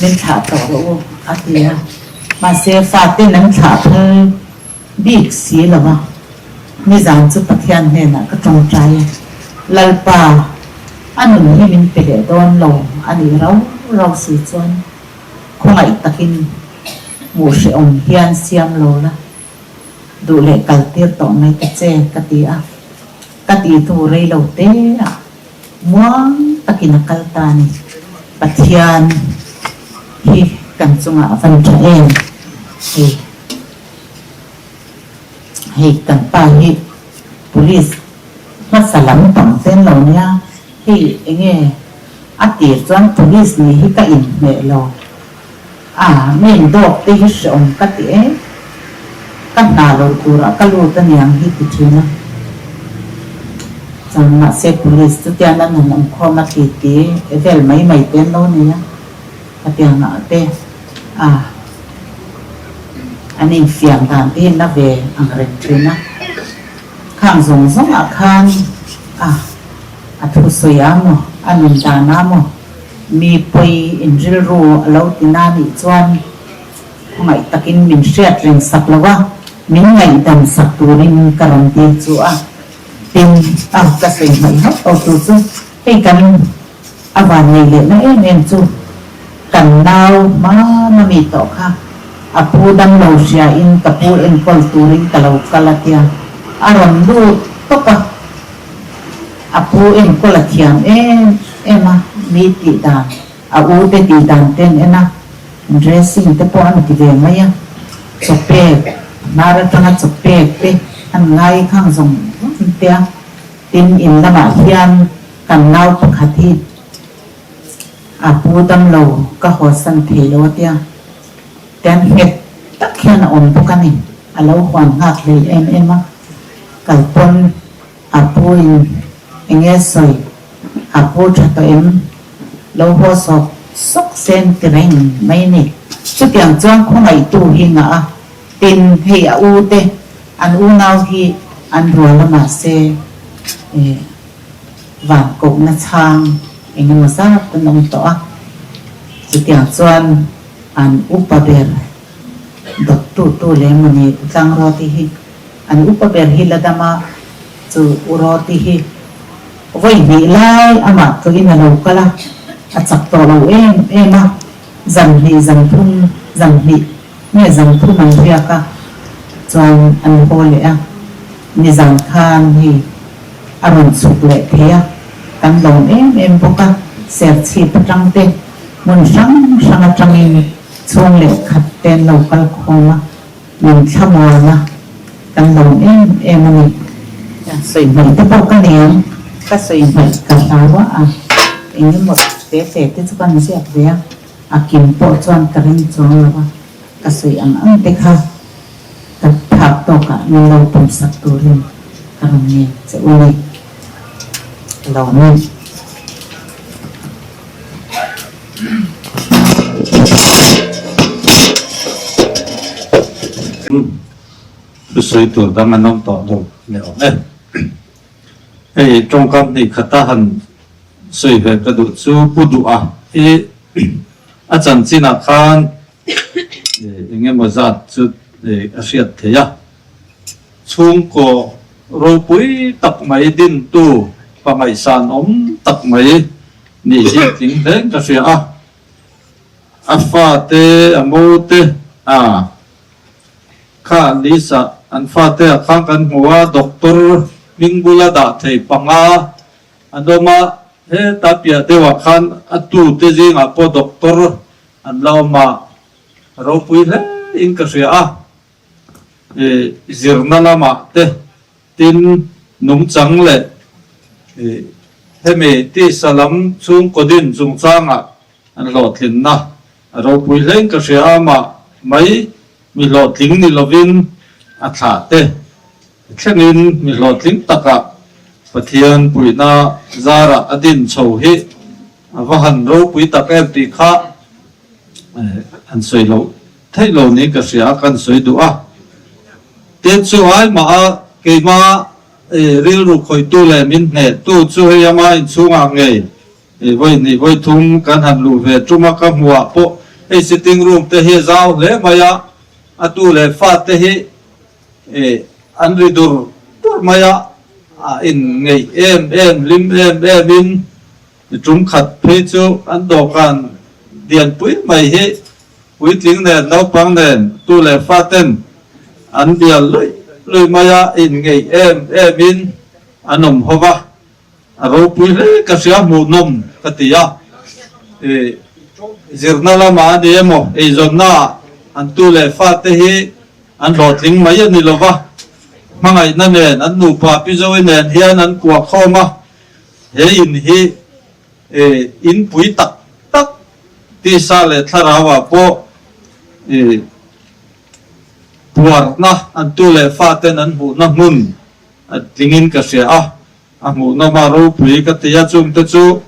Min thlah tawh rawh u a ti a. Mahse faten an thlah phal bik si lo a, nizan chu Pathian hnenah ka tawngtai a, Lalpa, a nun hi min pe leh dawn lo a nih rau rau si chuan khawngaih takin hmuh hrehawm hian siam lo la, duh leh kal tir tawh mai ta che ka ti a, ka tih hnu rei lo te ah Muang takin a kal ta a ni. Pathian hi kan chungah a van tha em? Hei hei kan pa hi police hmasa lam pang ten lo nia, hei enge a tir chuan police nih hi ka inhmeh lo. A, min dawk te hi hreawm ka ti e. Ka hna lo turah ka lut aniang hi ti thin a. Chuan mahse police chu tian an han awm khawm a ti ti vel mai mai te an lo nei a. Khatiangah te a an infiam dan te hi na ve ang reng thin a. Khang zawng zawngah khan a a thusawi a maw a nun dan a maw. Mi pawi in rilru a lo ti na nih chuan khawngaih takin min hriat reng sak lo a, min ngaihdam sak turin ka rawn dil chu a. Tin, a ka sawi hmaih hauh tawh tur chu hei kan a van nei leh na em em chu kan nau hmana mi tawh kha a pu damlo hria in ka pu enkawl turin ka lo kal a tia a rawn lut tawp a. A pu enkawl a thiam em em a, mi tih dan, a u te tih dan te an en a, dressing te pawh an ti ve mai a, chaw pek, hnar atanga chaw pek te an ngai khang zawng zawng te a, tin in lamah hian kan nau pakhat hi a pu damlo ka hawsan thei lo a tia, tian nghet tak hian a awm bawk a ni. A lo huan nghak hlel em em a, kal pawn a pu in enge sawi a pu tha tawh em? Lo haw sawk sawk sen ti reng mai ni. Chutiang chuan khawngaihtu hi ngah a, tin hei a u te an unau hi an rual a mahse eh van kohna chhang engemaw zat an awm tawh a, chutiang chuan an upa ber Dawttu tu leh mawni U Tlangroti hi an upa ber hi la dam a, chu U Roti hi vawi hnih lai amah tawhin a lo kal a, a chak tawh lo em em a, zan hnih zan thum zan hnih nge zan thum an riak a, chuan an haw leh a, nizan khan hei a rawn chhuk leh thei a, kan lawm em em bawk a, Serchhip atang te hmun hrang hrang atangin. Chhung leh khat te an lo kal khawm a, min thlamuan a, kan lawm em em a ni. Sawi hmaih te pawh ka nei ang, ka sawi hmaih ka hlau a, a eng emaw te te te chu kan ziak ve a, a kim pawh chuan ka ring chuang lo a, ka sawi ang ang te kha ka phak tawkah min lo pawmsak turin ka rawn ngen che u ni. Lawm e. Thusawi tur dang an awm tawh lo leh awm e. Hei tawngkam hnih khata han sawi ve ka duh chu Pu Duha hi a chanchinah khan eng emaw zat chu a hriat theih a. Chhungkaw ropui tak mai dintu pangaihsan awm tak mai Nih hi tling hle ka hria a, a fate, a mo te, a kha list ah an fate ah khan kan hmu a, doctor hming bula dah thei panga an awm a, heta piah deuh ah khan a tu te zingah pawh doctor an la awm a, ropui hle in ka hria a, zirna lamah te Tin, nungchang leh hemi tisa lam chhungkaw din chungchangah an hlawhtlinna a ropui hlein ka hria a, mah mai mi hlawhtling ni lovin a thlah te thlengin mi hlawhtling takah Pathian puihna zarah a din chho hi a va han ropui tak em tih kha an sawi loh theih lo niin ka hria a, kan sawi duh a. Tin chu ai mah a keimah rilru khawihtu leh min hnehtu chu hei ama inchhungah ngei vawi hnih vawi thum kan han luh ve tum a, ka hmuhah pawh hei sitting room te hi a zau hle mai a, a tu leh fa te hi an ri dur dur mai a, a inngeih em em hlim em em in tum khat phei chu an dawhkan lianpui mai hi Puitling nen naupang nen tu leh faten an bial luih luih mai a, inngeih em em in an awm ho va, a ropui hle ka hria hmuhnawm ka ti a, ih zirna lamah a ni emaw eizawnna ah an tu leh fate hi an hlawhtling mai a ni lo va, hmangaihna nen an nupa Pi Zoe nen hian an kuah khawm a, he in hi Ih inpui tak tak tisa leh thlarauah pawh ih puarna an tu leh faten an hmuhna hmun a tlingin ka hria a, a hmuhnawm a ropui ka ti a, chungte chu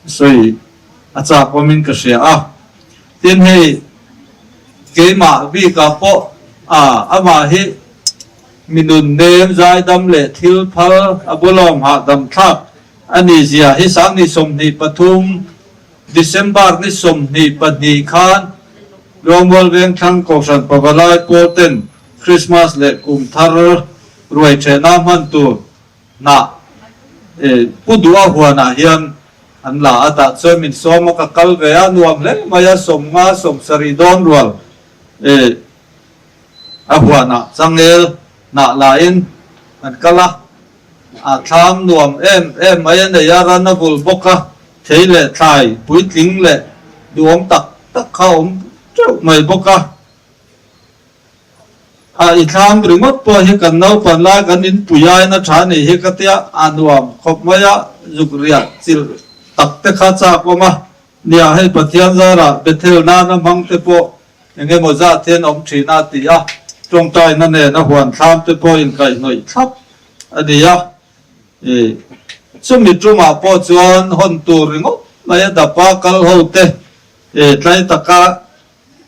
sawi a chak awmin ka hria a. Tin hei keimah bikah pawh a amah hi mi nun nem zaidam leh thil phal a bulawm hahdam thlak A ni zia hi Sangni 23, December ni 22 khan Luangmual Vengthlang Kohhran Pavalai pawl ten Christmas leh kum thar ruai thehna hman tur hnah Pu Duha huanah hian an la a, tah chuan min sawm a, ka kal ve a, nuam hle mai a, 50, 70 dawn rual a huanah changel hnah la in an kal a. A thlam nuam em em mai a nei a, ran a vul bawk a, thei leh thlai puitling leh duhawm tak tak kha a awm teuh mai bawk a. A i thlam ringawt pawh hi kan naupan lai kan inpui aiin a tha nih hi ka tia, a nuam khawp mai a, zuk riah chilh tak te kha chak awm a. Nia, hei Pathian zarah Bethel nana hmang te pawh eng emaw zat hian awm thin a ti a. Tawngtaina nen a huan thlam te pawh inkaihhnawih thlap a ni a. Chumi tumah pawh chuan hawn tur ringawt mai a dap a, kal ho te tlai taka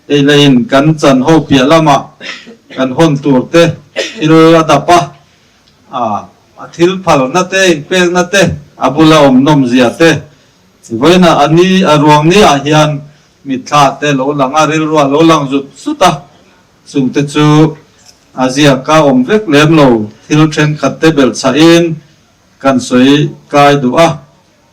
ei leh in kan chan ho piah lamah kan hawn tur te thil a dap a, a thil phalna te inpekna te a bula awm nawm zia te vawiinah a ni a ruang ni ah hian mitthla te lo lang a, rilru a lo lang zut zut a. Chungte chu a ziaka awm vek lem lo thil thenkhat te belh chhahin kan sawi kai duh a.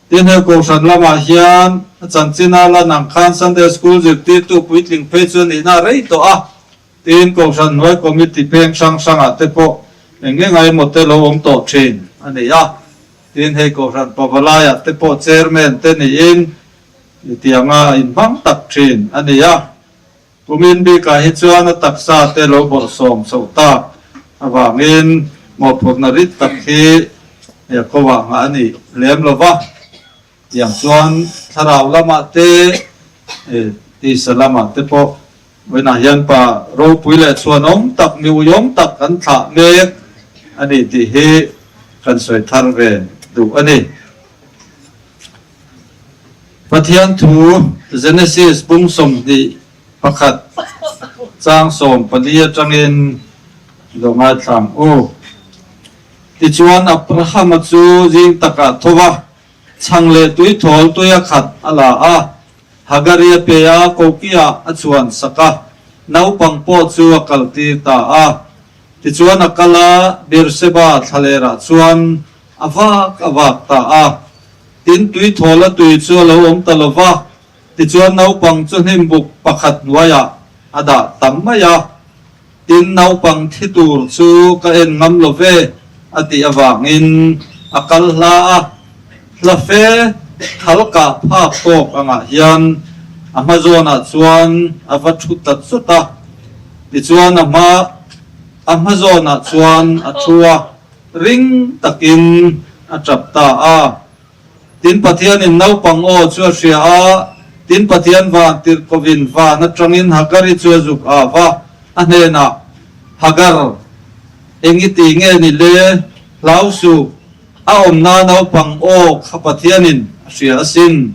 Tin, he Kohhran lamah hian a chanchin a lan ang khan Sunday School zirtirtu puitling phei chu a nihna a rei tawh a. Tin, Kohhran hnuai committee peng hrang hrangah te pawh eng eng emaw te lo awm tawh thin a ni a. Tin, hei Kohhran Pavalaiah te pawh Chairman te niin tianga a inhmang tak thin a ni a. Kumin bikah hi chuan a taksa te lo bawrhsawm chhoh tak avangin mawhphurhna rit tak hi Jakoba nghah a ni lem lo va. Tiang chuan thlarau lamah te, tisa lamah te pawh vawiinah hian pa ropui leh chhuanawm tak, mi uiawm tak kan thlah mek a ni tih hi kan sawi thar ve duh a ni. Pathian thu Genesis bung 21 chang 14 atangin lo ngaithlang u. Tichuan Abrahama chu zing takah tho va, chhang leh tuithawl tuia khat a la a, Hagari a pe a, kokiah a chuan sak a, naupang pawh chu a kaltir ta a. Tichuan a kal a, Beersheba thlalerah chuan a vak a vak ta a. Tin, tui thawl a tui chu a lo awm ta lo va, tichuan naupang chu hnim buk pakhat hnuaiah a dah tam mai a. Tin, naupang thi tur chu ka en ngam lo ve a tih avangin a kal hla a. Hla fe thal kah phak tawk angah hian a hma zawnah chuan a va thu ta chut a. Tichuan a hma a hma zawnah chuan a thu a. Ring takin a tap ta a. Tin Pathianin naupang aw chu a hria a, tin Pathian van tirhkovin van atangin Hagari chu a zuk av a, a hnenah, Hagar, eng i ti nge ni le? Hlau suh, a awmna naupang aw kha Pathianin a hria asin.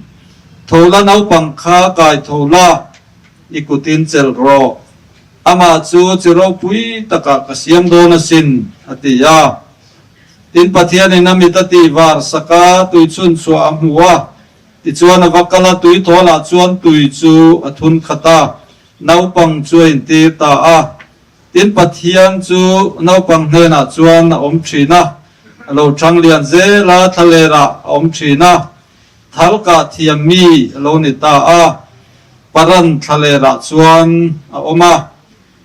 Tho la naupang kha kai tho la, i kutin chelh rawh. Amah chu chi ropui takah ka siam dawn asin, a ti a. Tin, Pathianin a mit a tih var sak a, tui chhun chhuah a hmu a. Tichuan a va kal a, tui thawlah chuan tui chu a thun khat a, naupang chu a intir ta a. Tin, Pathian chu naupang hnenah chuan a awm thin a, a lo thang lian zel a, thlalerah a awm thin a. Thal kah thiam mi a lo ni ta a, Paran thlalerah chuan a awm a.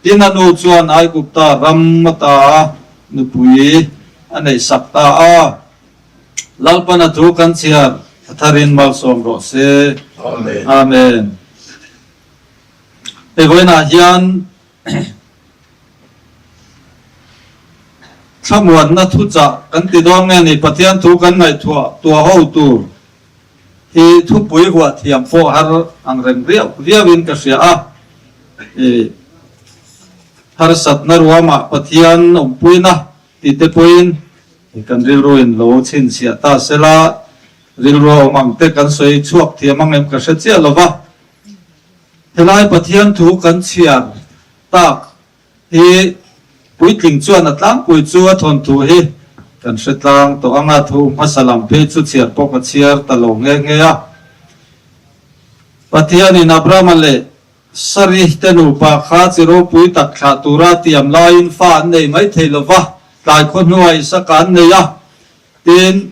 Tin a nu chuan Aigupta ram ata nupui a neihsak ta a. Lalpan a thu kan chhiar a tharin malsawm rawh se. Amen. Hei vawiinah hian Thlamuanna thuchah kan ti dawn nge ni? Pathian thu kan ngaihtuah tuah ho tur hi thupui huah thiam pawh har ang reng riau riauin ka hria a. I harsatna ruamah Pathian awmpuina tih te pawhin kan rilruin lo chhinchhiah ta sela, rilrua awm ang te kan sawi chhuak thiam ang em ka hre chiah lo va. Helai Pathian thu kan chhiar tak hi puitling chuan a tlangpui chu a thawnthu hi kan hre tlang tawh ang a, thu hmasa lam phei chu chhiar pawh ka chhiar ta lo nghe nghe a. Pathianin Abrahama leh Sari te nupa kha chi ropui tak thlah tura tiam laiin fa an nei mai thei lo va, tlai khaw hnuah Isaka an nei a, tin,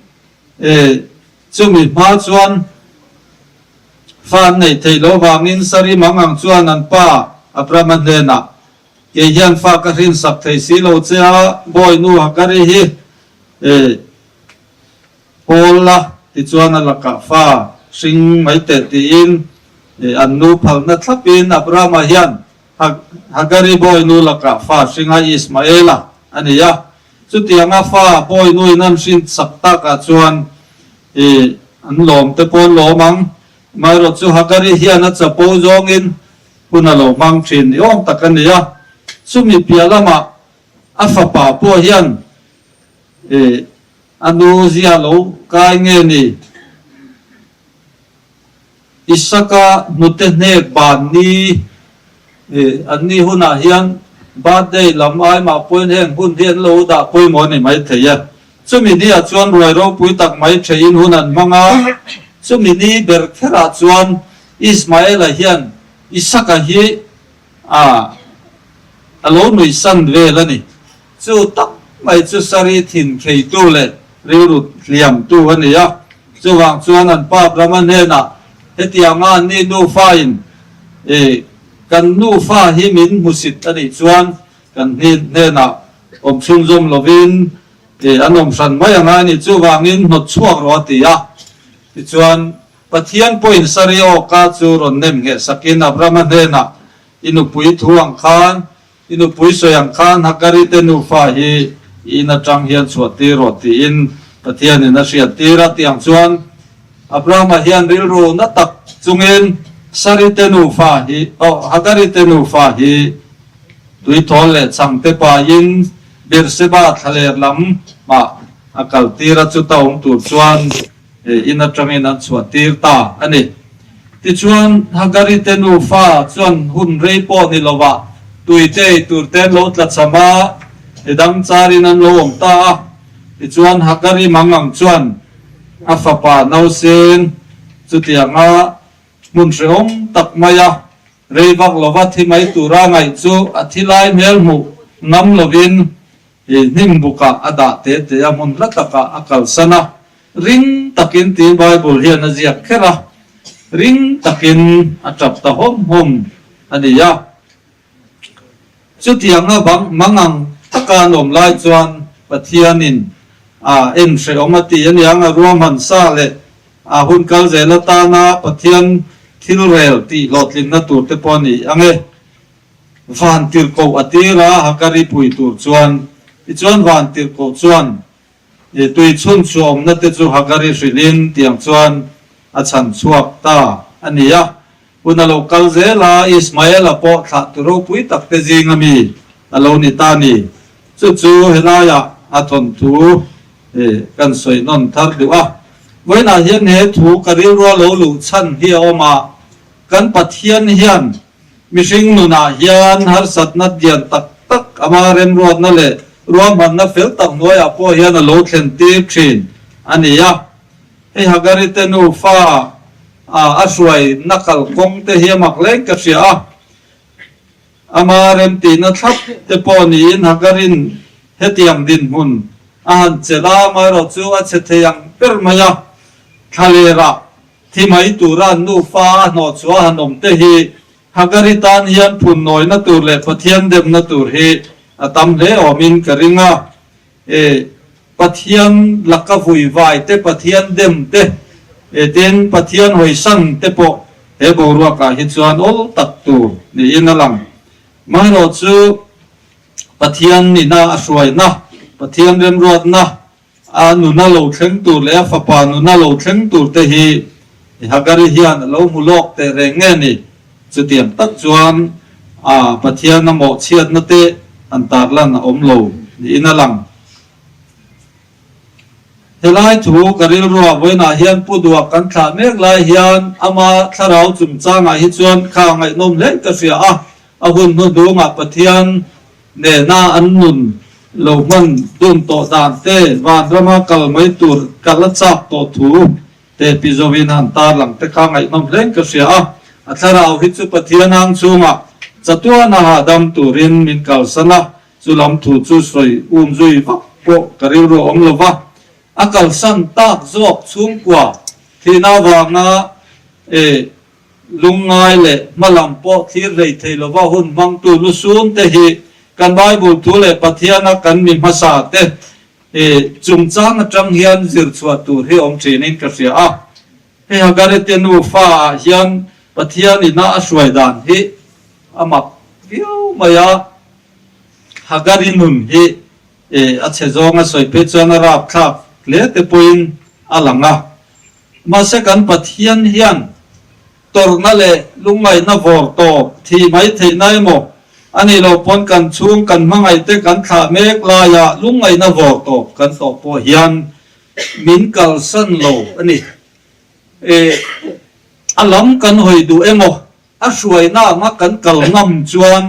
chumi hma chuan Fa an neih theih loh vangin Sari Mangang chuan an pa Abrahama hnenah, Kei hian fa ka hrinsak thei si lo che a, bawinu Hagari hi pawl la, tichuan a lakah fa hring mai teh tiin an nu phalna thlapin Abrahama hian Hagari bawinu lakah fa hringa Ismaela a ni a. Chutianga fa bawinuin an hrinsak takah chuan I an lawm te pawh an lawm ang. Amaherawhchu Hagari hian a chapo zawngin hun a lo hmang thin ni awm tak a ni a. Chumi piah lamah a fapa pawh hian eh a nu zia lo kai nge ni? Isaka hnute hnek ban ni eh an ni hunah hian birthday lam ai mah pawhin heng hun hi an lo dah pawimawh a ni maithei e. Chumi ni ah chuan ruai ropui tak mai theihin hun an hmang a, chumi ni ber kherah chuan Ismaela hian Isaka hi a a lo nuihsan vel a ni. Chu tak mai chu Sari thin kheitu leh rilru hliamtu a ni a. Chuvang chuan an pa Abrahama hnenah, Hetianga anni nufain e kan nufa hi min hmusit a nih chuan kan hnenah awm chhunzawm lovin e an awm hran mai a ngai a ni. Chuvangin hnawt chhuak rawh a ti a. Tichuan Pathian pawhin Sari awka chu rawn nem ngheh sakin Abrahama hnenah, I nupui thu ang khan, i nupui sawi ang khan Hagari te nufa hi i in atang hian chhuah tir rawh tiin Pathianin a hriat tir a. Tiang chuan Abrahama hian rilru na tak chungin Sari te nufa hi, oh, Hagari te nufa hi tuithawl leh chhangte pahin Beersheba thlaler lam mah a kal tir a, chuta awm tur chuan In atangin an chhuah tir ta a ni. Tichuan, Hagari te nufa chuan hun rei pawh ni lovah tuite ei tur te an lo tlachham a, mi dang charin an lo awm ta a. Tichuan, Hagari mangang chuan a fapa nausen chutianga hmun hrehawm tak maia rei vak lova thi mai tura ngaih chu a thi lai hmel hmuh ngam lovin I hnim bukah a dah te te a, hmun hla takah a kalsan a, ring takin tiin Bible hian a ziak kher a, ring takin a tap ta hawm hawm a ni a. Chutianga bang mangang taka an awm lai chuan Pathianin a en hrehawm a ti aniang a ruahman sa leh a hun kal zel atana Pathian thil rel tih hlawhtlinna tur te pawh a ni ang e. Vantirhkoh a tir a, Hagari pui tur chuan. Tichuan Vantirhkoh chuan tui chhun chhuahawmna te chu Hagari hrilhin tiang chuan a chhan chhuak ta a ni a. Hun a lo kal zel a, Ismaela pawh thlah tu ropui tak te zing ami a lo ni ta a ni. Chu chu helaiah a thawnthu kan sawi nawn thar duh a. Vawiinah hian he thu ka rilrua lo luh chhan hi a awm a, kan Pathian hian Mihring nunah hian harsatna dian tak tak ama remruatna leh ruahmanna fel tak hnuaiah pawh hian a lo thlen tir thin a ni a. Hei Hagari te nufa a a hruaina kalkawng te hi a mak leng ka hria a. Ama remtihna thlap te pawh niin Hagarin hetiang dinhmun a han chelh a, amaherawh chu a chhe thei ang ber mai a, thlalerah Thi mai tura an nufa a hnawhchhuah han awm te hi Hagari tan hian phun nawina tur leh Pathian demna tur hi a tam hle awmin ka ring a. E, Pathian laka vui vai te, Pathian dem te, e tin Pathian hawisan te pawh he boruakah hi chuan awl tak tur niin a lang. Maherawh chu Pathian nihna a hruaina, Pathian remruatna, A nuna lo thleng tur leh a fapa nuna lo thleng tur te hi Hagari hian a lo hmu lawk teh reng nge ni? Chutiang tak chuan a Pathian a mawhchhiatna te han tarlan a awm lo niin a lang. Helai thu ka rilruah vawiinah hian Pu Duak kan thlah mek lai hian ama thlarau chungchangah hi chuan kha ngaihnawm hle ka hria a, a hun hnuhnungah Pathian Nena an nun lo hman dun tawh dan te, vanrama kal mai tur kal a chak tawh thu te Pi Zoin han tarlang te kha ngaihnawm hlein ka hria a. A thlarau hi chu Pathian ang chhungah chatuan a hahdam turin min kalsan a, chu lam thu chu sawi um zui vak pawh ka rilru a awm lo va. A kalsan tak zawk chhungkua thihna avanga e Lungngai leh hmalam pawh thlir hlei thei lova hun hmangtu lusun te hi kan Bible thu leh Pathiana kan mi hmasa te chungchang atang hian zir chhuah tur hi awm thinin ka hria a. Hei Hagarite nufa ah hian Pathian ina a hruai dan hi a mak viau mai a, Hagari nun hi a chhe zawnga sawi phei chuan a rapthlak hle te pawhin a lang a. Mahse kan Pathian hian tawrhna leh lungngaihna vawr tawp thih mai theihna emaw? A nih loh pawn kan chhung kan hmangaihte kan thlah mek laia lungngaihna vawr tawp kan tawh pawh hian min kalsan lo a ni. E, a lam kan hawi duh emaw, a hruaina anga kan kal ngam chuan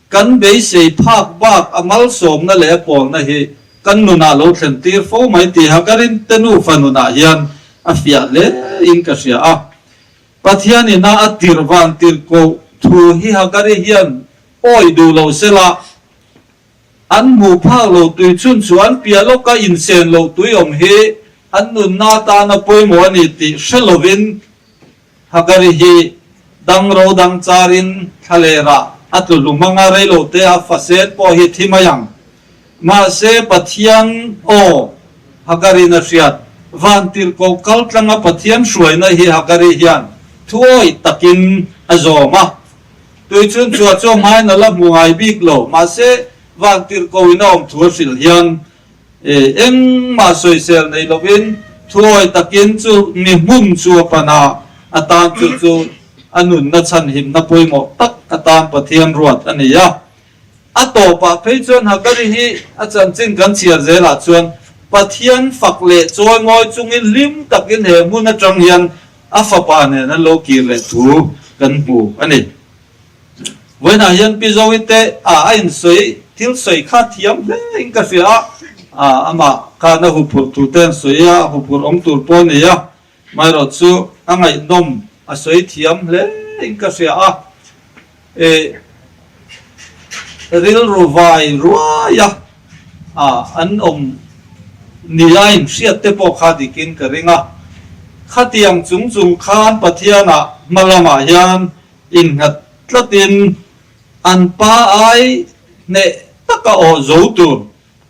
kan beisei phak bak a malsawmna leh a pawlna hi kan nunah lo thlen tir fo mai tiha ka rinte nufa nunah hian a fiah hle in ka hria a. Pathian ina a tirh van tirh koh thu hi Hagari hian awi duh lo sela, an hmuh phak lo tui chhun chu an piah lawka insen loh tui awm hi an nunna atana pawimawh a ni tih hre lovin Hagari hi dang ro dang charin thlalerah a tlu hlum anga reilote a fasen pawh hi thi mai ang. Mahse, Pathian aw Hagari'n a hriat. Vantirhkoh kal tlanga Pathian hruaina hi Hagari hian thuawih takin a zawm a. Tui chhun chhuah chu a hmain a la hmu ngai bik lo. Mahse, Vantirhkohin a awm thu a hrilh hian engmah sawisel nei lovin thuawih takin chu mi hmun chu a pan a, a tan chu chu a nunna chhanhimna pawimawh tak atan Pathian ruat a ni a. A tawpah phei chuan Hagari hi a chanchin kan chhiar zelah chuan Pathian fak leh chawi ngawi chungin hlim takin he hmun atang hian a fapa nen an lo kir leh thu kan hmu a ni. Vawiinah hian Pi Zoe te a a insawi thil sawi kha thiam hle in ka hria a, amah khan a huphurh thu te an sawi a, huphurh awm tur pawh a ni a, Maherawh chu a ngaihnawm a sawi thiam hle in ka hria a, e rilru vai ruai a an awm ni a inhriat te pawh kha dikin ka ring a. Khatiang chung chung khan Pathianah hma lamah hian innghat tlatin an pa ai hneh taka awh zo tur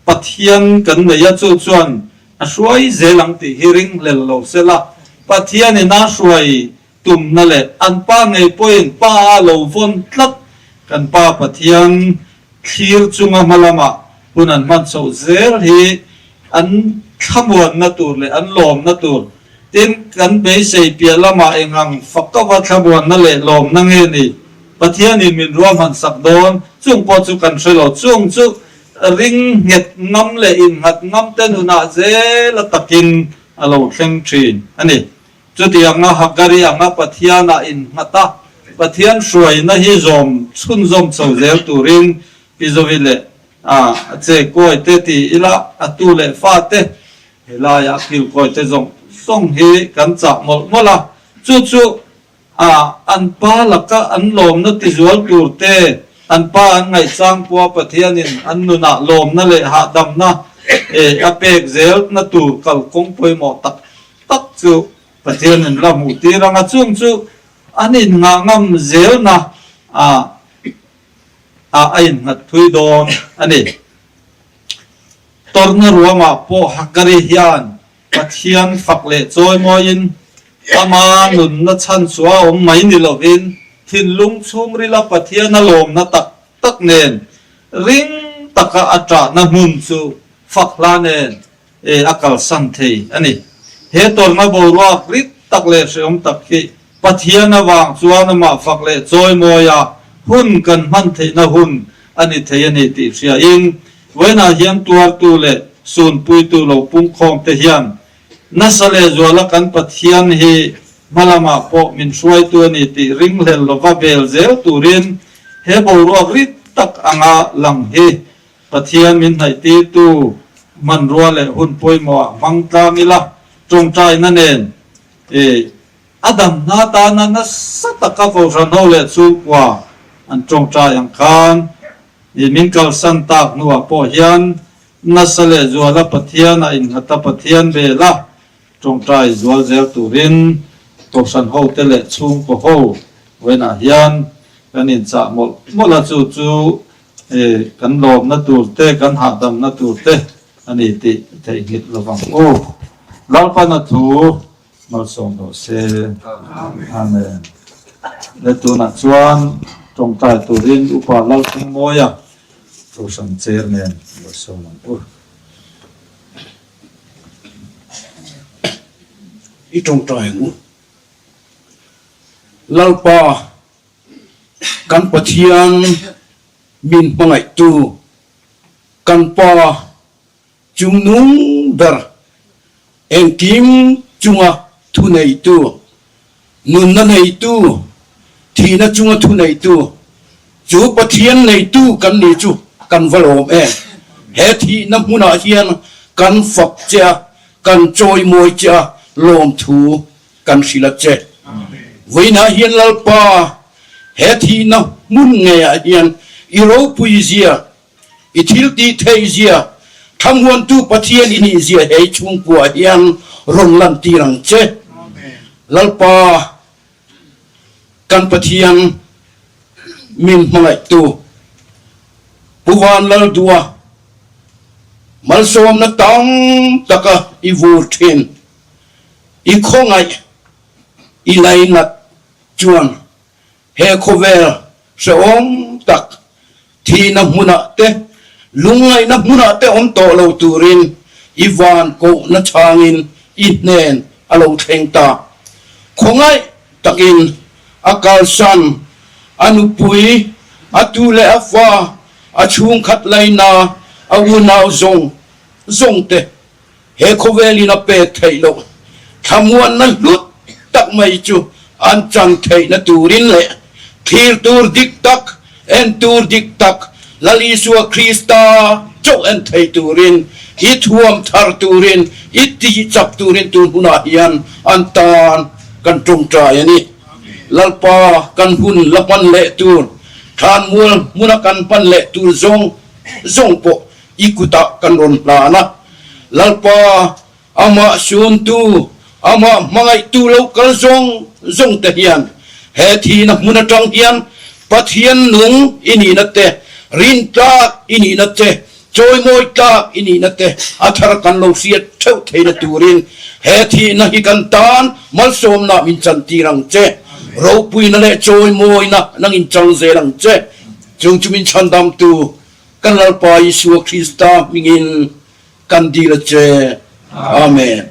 Pathian kan nei a, chu chuan a hruai zel ang tih hi ringhlel lo se la, Pathianin a hruai tumna leh an pa ngei pawhin pa a lo vawn tlat kan Pa Pathian thlir chunga hma lamah hun an hman chhoh zel hi an thlamuanna tur leh an lawmna tur tin kan beisei piah lamah engang fakova thlamuanna leh lawmna nge ni Pathianin min ruahman sak dawn chung pawh chu kan hre lo chung chu Ring nghet ngam leh innghat ngam te nunah zel a takin a lo thleng thin a ni. Chutianga Hagari anga Pathianah innghat a, Pathian hruaina hi zawm chhunzawm chho zel turin Pi Zovi leh a che kawi te ti ila a tu leh fa te helaiah kilkawi te zawng zawng hi kan chah mawlh mawlh a, chu chu A, an pa laka an lawmna tizual tur te, an pa an ngaihchang pua Pathianin an nunah lawmna leh hahdamna e a pek zelna tur kalkawng pawimawh tak tak chu Pathianin la hmuh tir ang a, chung chu an inngah ngam zelna a a a innghat thui dawn a ni. Tawrhna ruangah pawh Hagari hian Pathian fak leh chawimawiin ama nunna chhan chu a awm mai ni lovin thinlung chhungrila Pathian a lawmna tak tak nen ring taka a ṭahna hmun chu fak hla nen a kalsan thei a ni. He tawrhna boruak rit tak leh hrehawm tak hi Pathian avang chuan amah fak leh chawimawia hun kan hman theihna hun a ni thei a ni tih hriain Vawiinah hian tuartu leh sunpuitu lo pungkhawmte hian nasa leh zuala kan Pathian hi hma lamah pawh min hruaitu a ni tih ringhlel lova bel zel turin he boruak rit tak anga lang hi Pathian min hnaihtirtu hmanrua leh hun pawimawhah hmang tlang ila tawngtaina nen a damna atana nasa taka Kohhran ho leh chhungkua an tawngtai ang khan I min kalsan tak hnuah pawh hian nasa leh zuala Pathian a innghat a, Pathian bela tawngtai zual zel turin Kohhran hote leh chhungkaw ho vawiinah hian kan inchah mawlh mawlh a, chu chu kan lawmna tur te, kan hahdamna tur te a ni tih theihnghilh lovang u. Lalpana thu Malsawm rawh se. Amen. Le tunah chuan tawngtai turin Upa Lalthangmawia Kohhran Chairman Malsawm ang u. I tawngtai ang u. Lalpa kan Pathian. Min hmangaihtu kan Pa chungnung ber engkim chunga thuneitu, nunna neitu, thihna chunga thuneitu, chu Pathian neitu kan ni chu kan va lawm em. He thihna hmunah hian kan fak che a, kan chawimawi che a, lawmthu kan hrilh a che. Vawiinah hian Lalpa, he thihna hmun ngeiah hian i ropui zia, i thil tih theih zia, thlamuantu Pathian i nih zia hei chhungkuaah hian rawn lantir ang che. Lalpa, kan Pathian min hmangaihtu Pu Van Laldua malsawmna tam taka i vur thin. I khawngaih i lainat chuan he khawvel hrehawm tak thihna hmunah te, lungngaihna hmunah te awm tawh lo turin i van kohna chhangin i hnen a lo thleng ta. Khawngaih takin a kalsan, a nupui, a tu leh a fa, a chhungkhat laina, a unau zawng zawng te He khawvelin a pek theih loh thlamuanna hlut tak mai chu an chan theihna turin leh thlir tur dik tak, en tur dik tak, Lal Isua Krista chauh en thei turin, i thuam thar turin, i tih chak turin tun hunah hian an tan kan tawngtai a ni. Lalpa kan hun la hman leh tur, thlanmual hmuna kan hman leh tur zawng zawng pawh I kutah kan rawn hlan a, Lalpa, amah suntu, amah hmangaihtu lo kal zawng zawng te hian he thihna hmun atang hian Pathian nung i nihna te, rin tlak i nihna te, chawimawi tlak i nihna te a thar kan lo hriat theuh theihna turin he thihna hi kan tan malsawmna min chantir ang che. Ropuina leh chawimawina nangin chang zel ang che. Chung chu min chhandamtu Kan Lalpa Isua Krista hmingin kan dil a che. Amen.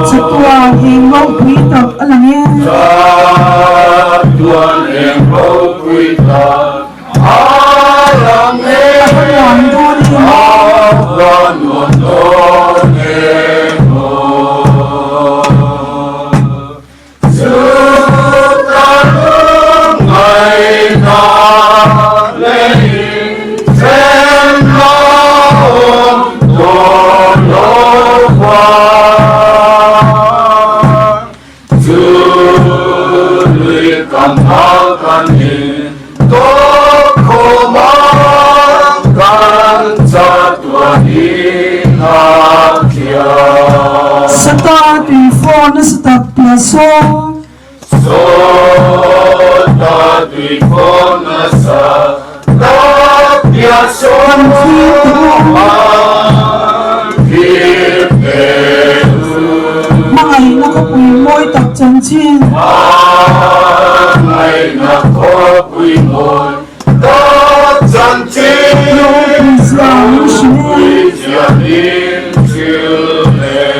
Chatuan eng ropui tak a lang e. A va nuam dawn em. Sata tui fawn nasa tak piah sawn. Kan thlir teh u. Hmangaihna khawpui mawi tak chanchin. Ropui zia min hrilh e.